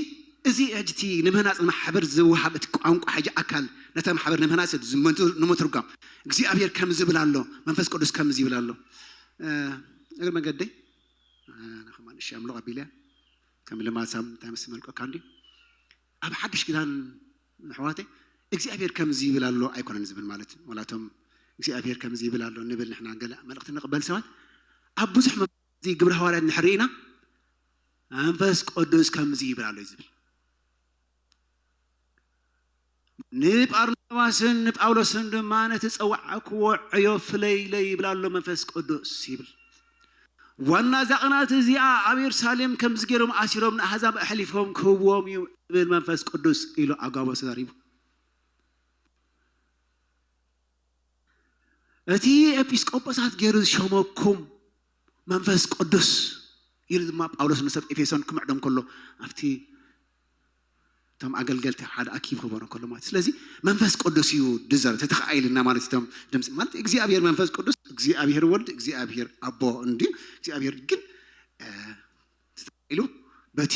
እዚ ሕጂ እቲ ንምህናፅ ማሕበር ዝወሃብ እቲ ቋንቋ ሕጂ ኣካል ነታ ማሕበር ንምህናፅ ንምትርጓም እግዚኣብሔር ከም ዝብል ኣሎ መንፈስ ቅዱስ ከም ዝብል ኣሎ እግር መንገደይ ንኸማን እሺ ኣምልቕ ኣቢልያ ከም ልማሳም እንታይ ምስ መልቀካ እንዲ ኣብ ሓድሽ ኪዳን ኣሕዋተይ እግዚኣብሔር ከምዚ ይብል ኣሎ ኣይኮነን ዝብል ማለት እዩ። ዋላቶም እግዚኣብሔር ከምዚ ይብል ኣሎ ንብል ንሕና ገለ መልእኽቲ ንቕበል ሰባት ኣብ ብዙሕ መዚ ግብረ ሃዋርያት ንሕርኢና መንፈስ ቅዱስ ከምዚ ይብል ኣሎ እዩ ዝብል ንጳርናባስን ንጳውሎስን ድማ ነቲ ጸዋዕክዎ ዕዮ ፍለይለይ ይብል ኣሎ መንፈስ ቅዱስ ይብል ዋና እዛ ቅናት እዚኣ ኣብ የሩሳሌም ከምዚ ገይሮም ኣሲሮም ንኣህዛብ ኣሕሊፎም ክህብዎም እዩ እብል መንፈስ ቅዱስ ኢሉ ኣጋቦ ተዛሪቡ እቲ ኤጲስቆጶሳት ገይሩ ዝሸመኩም መንፈስ ቅዱስ ኢሉ ድማ ጳውሎስ ንሰብ ኤፌሶን ክምዕዶም ከሎ ኣብቲ እቶም ኣገልገልቲ ሓደ ኣኪብ ክበሮ ከሎ ማለት ስለዚ መንፈስ ቅዱስ እዩ ድዘር ተተኸኣይልና ማለት እቶም ድምፂ ማለት እግዚኣብሔር መንፈስ ቅዱስ እግዚኣብሔር ወልድ እግዚኣብሔር ኣቦ እንዲ እግዚኣብሔር ግን ኢሉ በቲ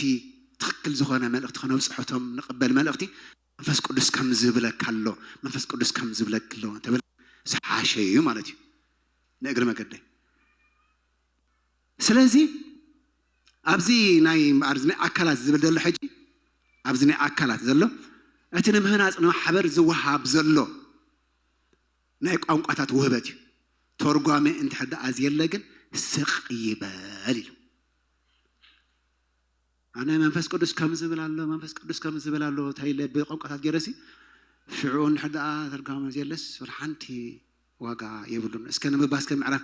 ትክክል ዝኾነ መልእክቲ ከነብፅሖቶም ንቅበል መልእክቲ መንፈስ ቅዱስ ከም ዝብለካ ኣሎ መንፈስ ቅዱስ ከም ዝብለክ ኣሎ ተብል ዝሓሸ እዩ ማለት እዩ ንእግሪ መገደይ ስለዚ ኣብዚ ናይ እምበኣር ናይ ኣካላት ዝብል ዘሎ ሕጂ ኣብዚ ናይ ኣካላት ዘሎ እቲ ንምህናፅ ንማሕበር ዝወሃብ ዘሎ ናይ ቋንቋታት ውህበት እዩ ተርጓሚ እንድሕር ደኣ ዝየለ ግን ስቕ ይበል ኢሉ ኣነ መንፈስ ቅዱስ ከም ዝብል ኣሎ መንፈስ ቅዱስ ከም ዝብል ኣሎ እንታይ ኢለ ብቋንቋታት ገይረሲ ሽዑ እንድሕር ደኣ ተርጓሚ ዘየለስ ወላ ሓንቲ ዋጋ የብሉን እስከ ንምባስ ከም ምዕራፍ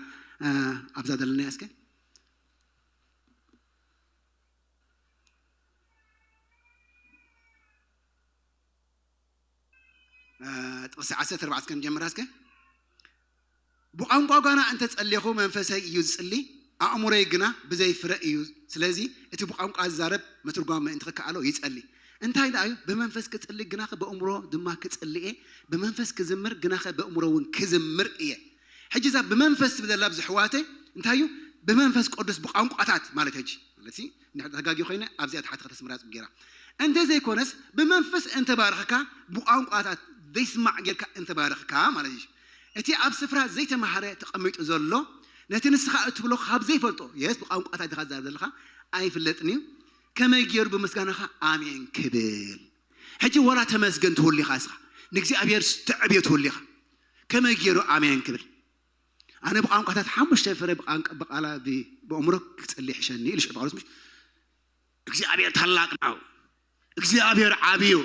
ኣብዛ ዘለና እስከ ጥቕሲ ዓሰርተ ኣርባዕተ እስከ ንጀምራ እስከ ብቋንቋ ጓና እንተጸሌኹ መንፈሰይ እዩ ዝጽሊ ኣእምሮይ ግና ብዘይ ፍረ እዩ ስለዚ እቲ ብቋንቋ ዝዛረብ ምትርጓም ምእንቲ ክከኣሎ ይጸሊ እንታይ ደኣ እዩ ብመንፈስ ክጽሊ ግናኸ በእምሮ ድማ ክጽሊ እየ ብመንፈስ ክዝምር ግናኸ በእምሮ እውን ክዝምር እየ ሕጂ እዛ ብመንፈስ ትብል ዘላ ኣብዚ ኣሕዋተይ እንታይ እዩ ብመንፈስ ቅዱስ ብቋንቋታት ማለት ሕጂ ማለት ተጋጊ ኮይነ ኣብዚኣ ተሓቲ ከተስምራ ጽቡቅ ጌራ እንተ ዘይኮነስ ብመንፈስ እንተባረኽካ ብቋንቋታት ዘይስማዕ ጌርካ እንተባረኽካ ማለት እዩ እቲ ኣብ ስፍራ ዘይተማሃረ ተቐሚጡ ዘሎ ነቲ ንስኻ እትብሎ ካብ ዘይፈልጦ የስ ብቋንቋታት ዲኻ ዝዛረብ ዘለኻ ኣይፍለጥን እዩ ከመይ ገይሩ ብምስጋናኻ ኣሜን ክብል ሕጂ ወላ ተመስገን ትህሉ ኢኻ እስኻ ንእግዚኣብሔር ተዕብዮ ትህሉ ኢኻ ከመይ ገይሩ ኣሜን ክብል ኣነ ብቋንቋታት ሓሙሽተ ፍረ ብቃላ ብእምሮ ክጽሊ ይሕሸኒ ኢሉ ሽዑ ጳውሎስ ምሽ እግዚኣብሔር ታላቅ ነው። እግዚኣብሔር ዓብዩ።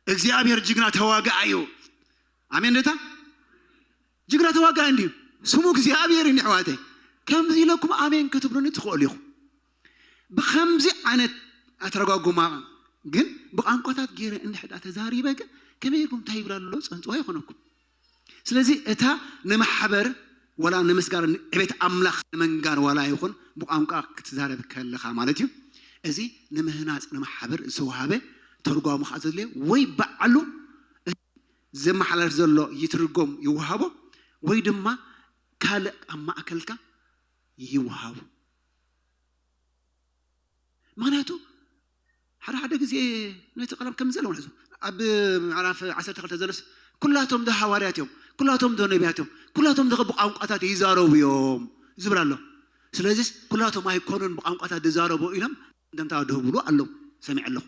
እግዚኣብሔር ጅግና ተዋጋእ እዩ። ኣሜን ደታ ጅግና ተዋጋእ እንዲዩ ስሙ እግዚኣብሔር እዩ። ኣሕዋተይ ከምዚ ኢለኩም ኣሜን ክትብሉኒ ትኽእሉ ኢኹም። ብከምዚ ዓይነት ኣተረጓጉማ ግን ብቋንቋታት ገይረ እንድሕዳ ተዛሪበ ግን ከመይ ኢልኩም እንታይ ይብላ ኣሎ ፀንፅዋ ይኾነኩም። ስለዚ እታ ንማሕበር ወላ ንምስጋር ዕቤት ኣምላኽ ንምንጋር ዋላ ይኹን ብቋንቋ ክትዛረብ ከለኻ ማለት እዩ። እዚ ንምህናፅ ንማሕበር ዝተዋሃበ ተርጓሙ ከዓ ዘድልዮ ወይ ባዕሉ ዘመሓላልፍ ዘሎ ይትርጎም ይወሃቦ፣ ወይ ድማ ካልእ ኣብ ማእከልካ ይወሃቦ። ምኽንያቱ ሓደ ሓደ ግዜ ነቲ ቀለም ከም ዘለዎ ንሕዞ። ኣብ ምዕራፍ ዓሰርተ ክልተ ዘሎስ ኩላቶም ዶ ሃዋርያት እዮም፣ ኩላቶም ዶ ነቢያት እዮም፣ ኩላቶም ዶ ብቋንቋታት ይዛረቡ እዮም ዝብል ኣሎ። ስለዚስ ኩላቶም ኣይኮኑን ብቋንቋታት ዝዛረቡ ኢሎም እንደምታ ድህብሉ ኣለዉ፣ ሰሚዐ ኣለኹ።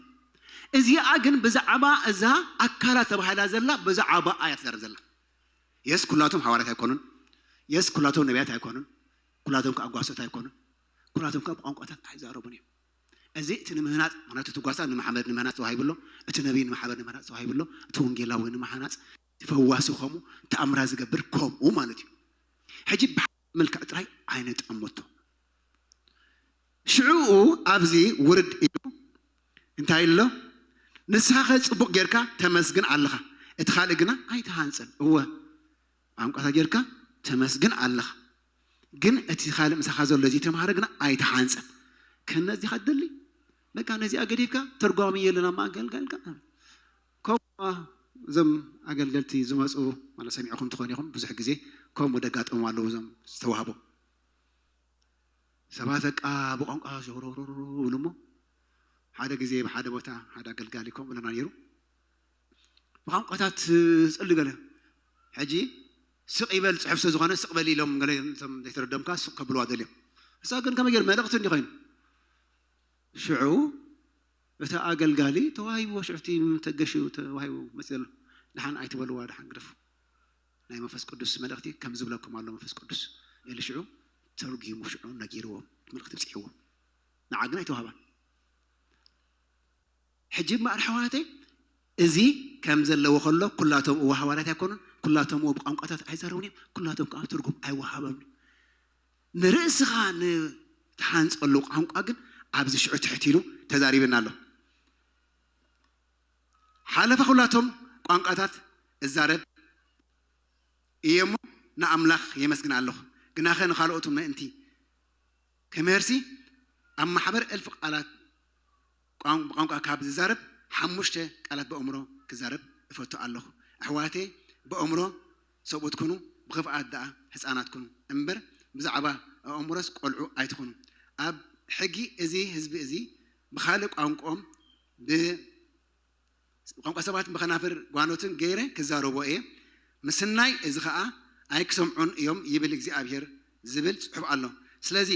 እዚኣ ግን ብዛዕባ እዛ ኣካላት ተባሂላ ዘላ ብዛዕባ እያ ትዛረብ ዘላ። የስ ኩላቶም ሃዋርያት ኣይኮኑን፣ የስ ኩላቶም ነቢያት ኣይኮኑን፣ ኩላቶም ከዓ ጓሶት ኣይኮኑን፣ ኩላቶም ከዓ ብቋንቋታት ኣይዛረቡን እዮም። እዚ እቲ ንምህናፅ፣ ምክንያቱ እቲ ጓሳ ንማሕበር ንምህናፅ ተዋሂቡ ኣሎ፣ እቲ ነቢይ ንማሕበር ንምህናፅ ተዋሂቡ ኣሎ፣ እቲ ወንጌላዊ ንማሕናፅ፣ እቲ ፈዋሲ ከምኡ፣ ተኣምራ ዝገብር ከምኡ ማለት እዩ። ሕጂ ብሓ መልክዕ ጥራይ ኣይነጠምቶ። ሽዑኡ ኣብዚ ውርድ ኢሉ እንታይ ኣሎ? ንስኻኸ ጽቡቕ ጌርካ ተመስግን ኣለኻ፣ እቲ ካልእ ግና ኣይትሃንጽን። እወ፣ ቋንቋኻ ጌርካ ተመስግን ኣለኻ፣ ግን እቲ ካልእ ምሳኻ ዘሎ ዘይተማህረ ግና ኣይትሃንጽን። ከነዚኻ ትደሊ? በቃ ነዚኣ ገዲፍካ ተርጓሚ የለን ኣብ ማእከል ጋልካ። ከምኡ እዞም ኣገልገልቲ ዝመጹ ማለት ሰሚዕኹም ትኾኑ ኢኹም። ብዙሕ ግዜ ከምኡ ደጋጠሙ ኣለዉ እዞም ዝተዋህቦ ሰባት በቃ ብቋንቋ ሸውረውረው ይብሉ እሞ ሓደ ግዜ ብሓደ ቦታ ሓደ ኣገልጋሊ ከምኡ ኢሉና ነይሩ። ብቋንቋታት ዝጽሊ ገለ ሕጂ ስቕ ይበል ጽሑፍ ስለ ዝኾነ ስቕ በል ኢሎም ገለ እቶም ዘይተረደምካ ስቕ ከብልዋ ደልዮም። እሳ ግን ከመይ ገይሩ መልእኽቲ እንዲ ኮይኑ ሽዑ እቲ ኣገልጋሊ ተዋሂብዎ ሽዑ እቲ ተገሽኡ ተዋሂቡ መፅእ ዘሎ። ደሓን ኣይትበልዋ፣ ደሓን ግደፉ፣ ናይ መንፈስ ቅዱስ መልእኽቲ ከም ዝብለኩም ኣሎ መንፈስ ቅዱስ ኢሉ ሽዑ ተርጊሙ ሽዑ ነጊርዎም፣ መልእኽቲ ብፅሕዎ። ንዓ ግን ኣይተዋህባን። ሕጂ እምበኣር ኣሕዋተይ እዚ ከም ዘለዎ ከሎ ኩላቶም እወ ሃዋርያት ኣይኮኑን፣ ኩላቶም እወ ብቋንቋታት ኣይዛረቡን እዮም፣ ኩላቶም ከዓ ትርጉም ኣይወሃቦምን እዩ። ንርእስኻ ንትሓንፀሉ ቋንቋ ግን ኣብዚ ሽዑ ትሕት ኢሉ ተዛሪብና ኣሎ። ሓለፈ ኩላቶም ቋንቋታት እዛረብ እየ እሞ ንኣምላኽ የመስግን ኣለኹ፣ ግናኸ ንኻልኦት ምእንቲ ክምህርሲ ኣብ ማሕበር እልፊ ቃላት ቋን- ብቋንቋ ካብ ዝዛረብ ሓሙሽተ ቃላት ብኣእምሮ ክዛረብ እፈቱ ኣለኹ። ኣሕዋተይ ብኣእምሮ ሰብኡት ኩኑ፣ ብኽፍኣት ደኣ ህፃናት ኩኑ እምበር ብዛዕባ ኣእምሮስ ቆልዑ ኣይትኹኑ። ኣብ ሕጊ እዚ ህዝቢ እዚ ብኻልእ ቋንቋኦም ብ ቋንቋ ሰባት ብኸናፍር ጓኖትን ገይረ ክዛረቦ እየ። ምስናይ እዚ ኸኣ ኣይክሰምዑን እዮም ይብል እግዚኣብሔር ዝብል ጽሑፍ ኣሎ። ስለዚ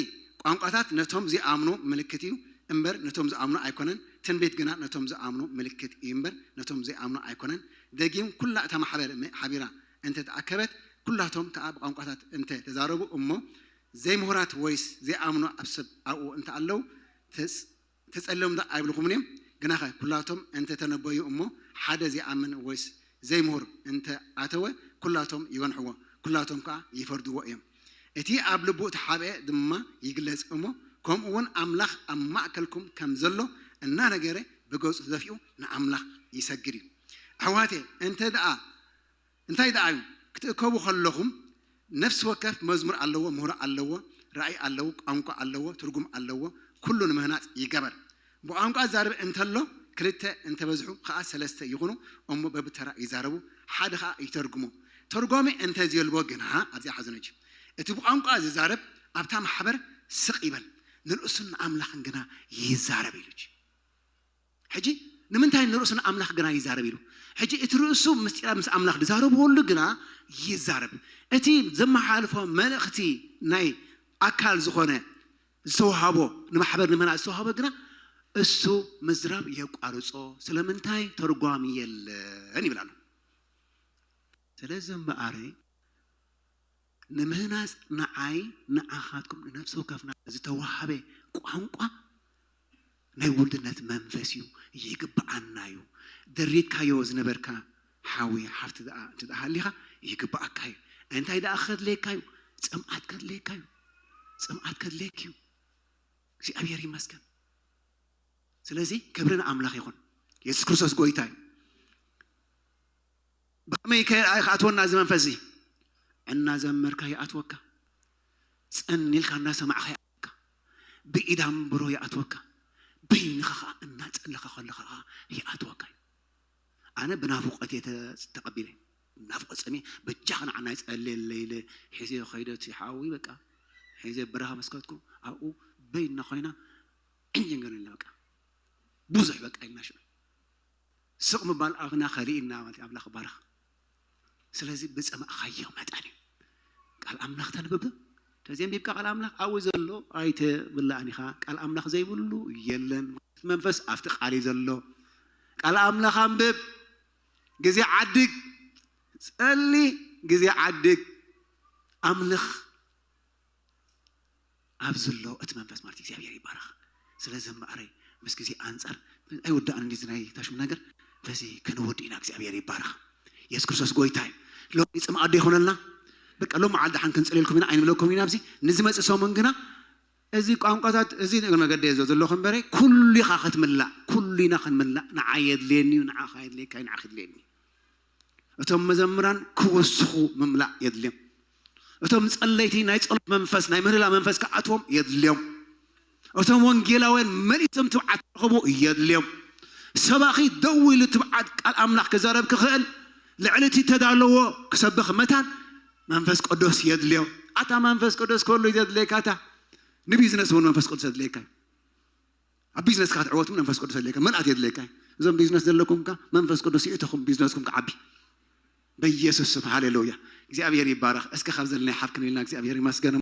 ቋንቋታት ነቶም ዚኣምኑ ምልክት እዩ እምበር ነቶም ዝኣምኑ ኣይኮነን። ትንቢት ግና ነቶም ዝኣምኑ ምልክት እዩ እምበር ነቶም ዘይኣምኑ ኣይኮነን። ደጊም ኩላ እታ ማሕበር መ- ሓቢራ እንተ ተኣከበት ኩላቶም ከኣ ብቋንቋታት እንተ ተዛረቡ እሞ ዘይምሁራት ወይስ ዘይኣምኑ ኣብ ሰብ ኣብኡ እንተ ኣለዉ ተጽ- ተጸልዮም ዶ ኣይብልኹምን እዮም? ግናኸ ኩላቶም እንተ ተነበዩ እሞ ሓደ ዘይኣምን ወይስ ዘይምሁር እንተ ኣተወ ኩላቶም ይገንሕዎ፣ ኩላቶም ከኣ ይፈርድዎ እዮም። እቲ ኣብ ልቡ እተሓብአ ድማ ይግለጽ እሞ ከምኡ እውን ኣምላኽ ኣብ ማእከልኩም ከም ዘሎ እናነገረ ብገጹ ተደፊኡ ንኣምላኽ ይሰግድ እዩ። ኣሕዋቴ እንተ ደኣ እንታይ ደኣ እዩ ክትእከቡ ከለኹም ነፍሲ ወከፍ መዝሙር ኣለዎ፣ ምህሮ ኣለዎ፣ ራእይ ኣለዎ፣ ቋንቋ ኣለዎ፣ ትርጉም ኣለዎ፣ ኩሉ ንምህናጽ ይገበር። ብቋንቋ ዛርብ እንተሎ ክልተ እንተበዝሑ ከዓ ሰለስተ ይኹኑ እሞ በብተራ ይዛረቡ፣ ሓደ ከዓ ይተርጉሞ። ተርጓሚ እንተዘየልቦ ግና ኣብዚኣ ሓዘነች እቲ ብቋንቋ ዝዛረብ ኣብታ ማሕበር ስቕ ይበል፣ ንርእሱን ንኣምላኽን ግና ይዛረብ ኢሉች። ሕጂ ንምንታይ ንርእሱ ንኣምላኽ ግና ይዛረብ ኢሉ? ሕጂ እቲ ርእሱ ምስጢራት ምስ ኣምላኽ ዝዛረብሉ ግና ይዛረብ። እቲ ዘመሓላልፎ መልእኽቲ ናይ ኣካል ዝኾነ ዝተዋሃቦ ንማሕበር ንመና ዝተዋሃቦ ግና እሱ ምዝራብ የቋርጾ። ስለምንታይ ተርጓሚ የለን ይብል ኣሎ። ስለዚ እምበኣር ንምህናጽ ንዓይ ንዓኻትኩም ንነፍሲ ወከፍና ዝተዋሃበ ቋንቋ ናይ ውልድነት መንፈስ እዩ፣ ይግብኣና እዩ። ደሪትካዮ ዝነበርካ ሓዊ ሓፍቲ ደኣ እንተ ደኣ ሃሊኻ ይግብኣካ እዩ። እንታይ ደኣ ከድልየካ እዩ? ጽምኣት ከድልየካ እዩ። ጽምኣት ከድልየክ እዩ። እግዚኣብሔር ይመስገን። ስለዚ ክብሪ ንኣምላኽ ይኹን። የሱስ ክርስቶስ ጎይታ እዩ። ብኸመይ ከ ክኣትወና እዚ መንፈስ እዚ? እናዘመርካ ይኣትወካ፣ ጸን ኢልካ እናሰማዕካ ይኣትወካ፣ ብኢድ ኣንብሮ ይኣትወካ፣ በይንኻ ኸዓ እናጸለኻ ከለኻ ኸዓ ይኣትወካ እዩ። ኣነ ብናፍቆት እየ ተ- ተቐቢለ። ብናፍቆት ጸሚየ፣ በጃኻ ንዓና ይጸልየለይ ኢለ ሒዘዮ ከይደ፣ እቲ ሓዊ በቃ ሒዘ በረኻ መስከትኩ። ኣብኡ በይና ኮይና ዕንጀንገር ኢልና በቃ ብዙሕ በቃ ኢልና ሽዑ ስቕ ምባል ኣብና ከሊእና ማለት እዩ። ኣምላኽ ባረኽ። ስለዚ ብጸማእኻዮ መጠን እዩ። ቃል ኣምላኽ ተንብብ፣ ተዘንቢብካ ቃል ኣምላኽ ኣብኡ ዘሎ ኣይትብላዕን ኢኻ። ቃል ኣምላኽ ዘይብሉ የለን። መንፈስ ኣብቲ ቃል እዩ ዘሎ። ቃል ኣምላኽ ኣንብብ፣ ግዜ ዓድግ፣ ጸሊ፣ ግዜ ዓድግ፣ ኣምልኽ። ኣብ ዘሎ እቲ መንፈስ ማለት እግዚኣብሔር ይባረኽ። ስለዚ እምበኣረይ ምስ ግዜ ኣንጻር ኣይወዳእን እንዲ ናይ ታሽሙ ነገር በዚ ክንወድ ኢና። እግዚኣብሔር ይባረኽ። የሱስ ክርስቶስ ጎይታ እዩ። ሎሚ ጽምኣት ዶ ይኾነልና? በቃ ሎም መዓል ደሓን ክንጽልየልኩም ኢና ኣይንብለኩም ኢና። ኣብዚ ንዝመጽእ ሰሙን ግና እዚ ቋንቋታት እዚ ነገር መገዲ እየ ዘለኹ እምበረ ኩሉ ኢኻ ክትምላእ፣ ኩሉ ኢና ክንምላእ። ንዓ የድልየኒ እዩ፣ ንዓኻ የድልየካ እዩ፣ ንዓኻ የድልየኒ እዩ። እቶም መዘምራን ክውስኹ ምምላእ የድልዮም። እቶም ጸለይቲ ናይ ጸሎት መንፈስ ናይ ምህልላ መንፈስ ክኣትዎም የድልዮም። እቶም ወንጌላውያን መሊሶም ትብዓት ክረኽቡ የድልዮም። ሰባኺ ደው ኢሉ ትብዓት ቃል ኣምላኽ ክዛረብ ክኽእል ልዕሊ እቲ ተዳለዎ ክሰብኽ መታን መንፈስ ቅዱስ የድልዮ። ኣታ መንፈስ ቅዱስ ከሉ እዩ ዘድልየካ። ኣታ ንቢዝነስ እውን መንፈስ ቅዱስ የድልየካ እዩ። ኣብ ቢዝነስካ ክትዕወት እውን መንፈስ ቅዱስ የድልየካ። መልኣት የድልየካ እዩ። እዞም ቢዝነስ ዘለኩም ከ መንፈስ ቅዱስ ይእትኹም፣ ቢዝነስኩም ክዓቢ በኢየሱስ ስም። ሃሌሉያ። እግዚኣብሔር ይባረኽ። እስከ ካብ ዘለናይ ሓፍ ክንብል ኢና። እግዚኣብሔር ይመስገን።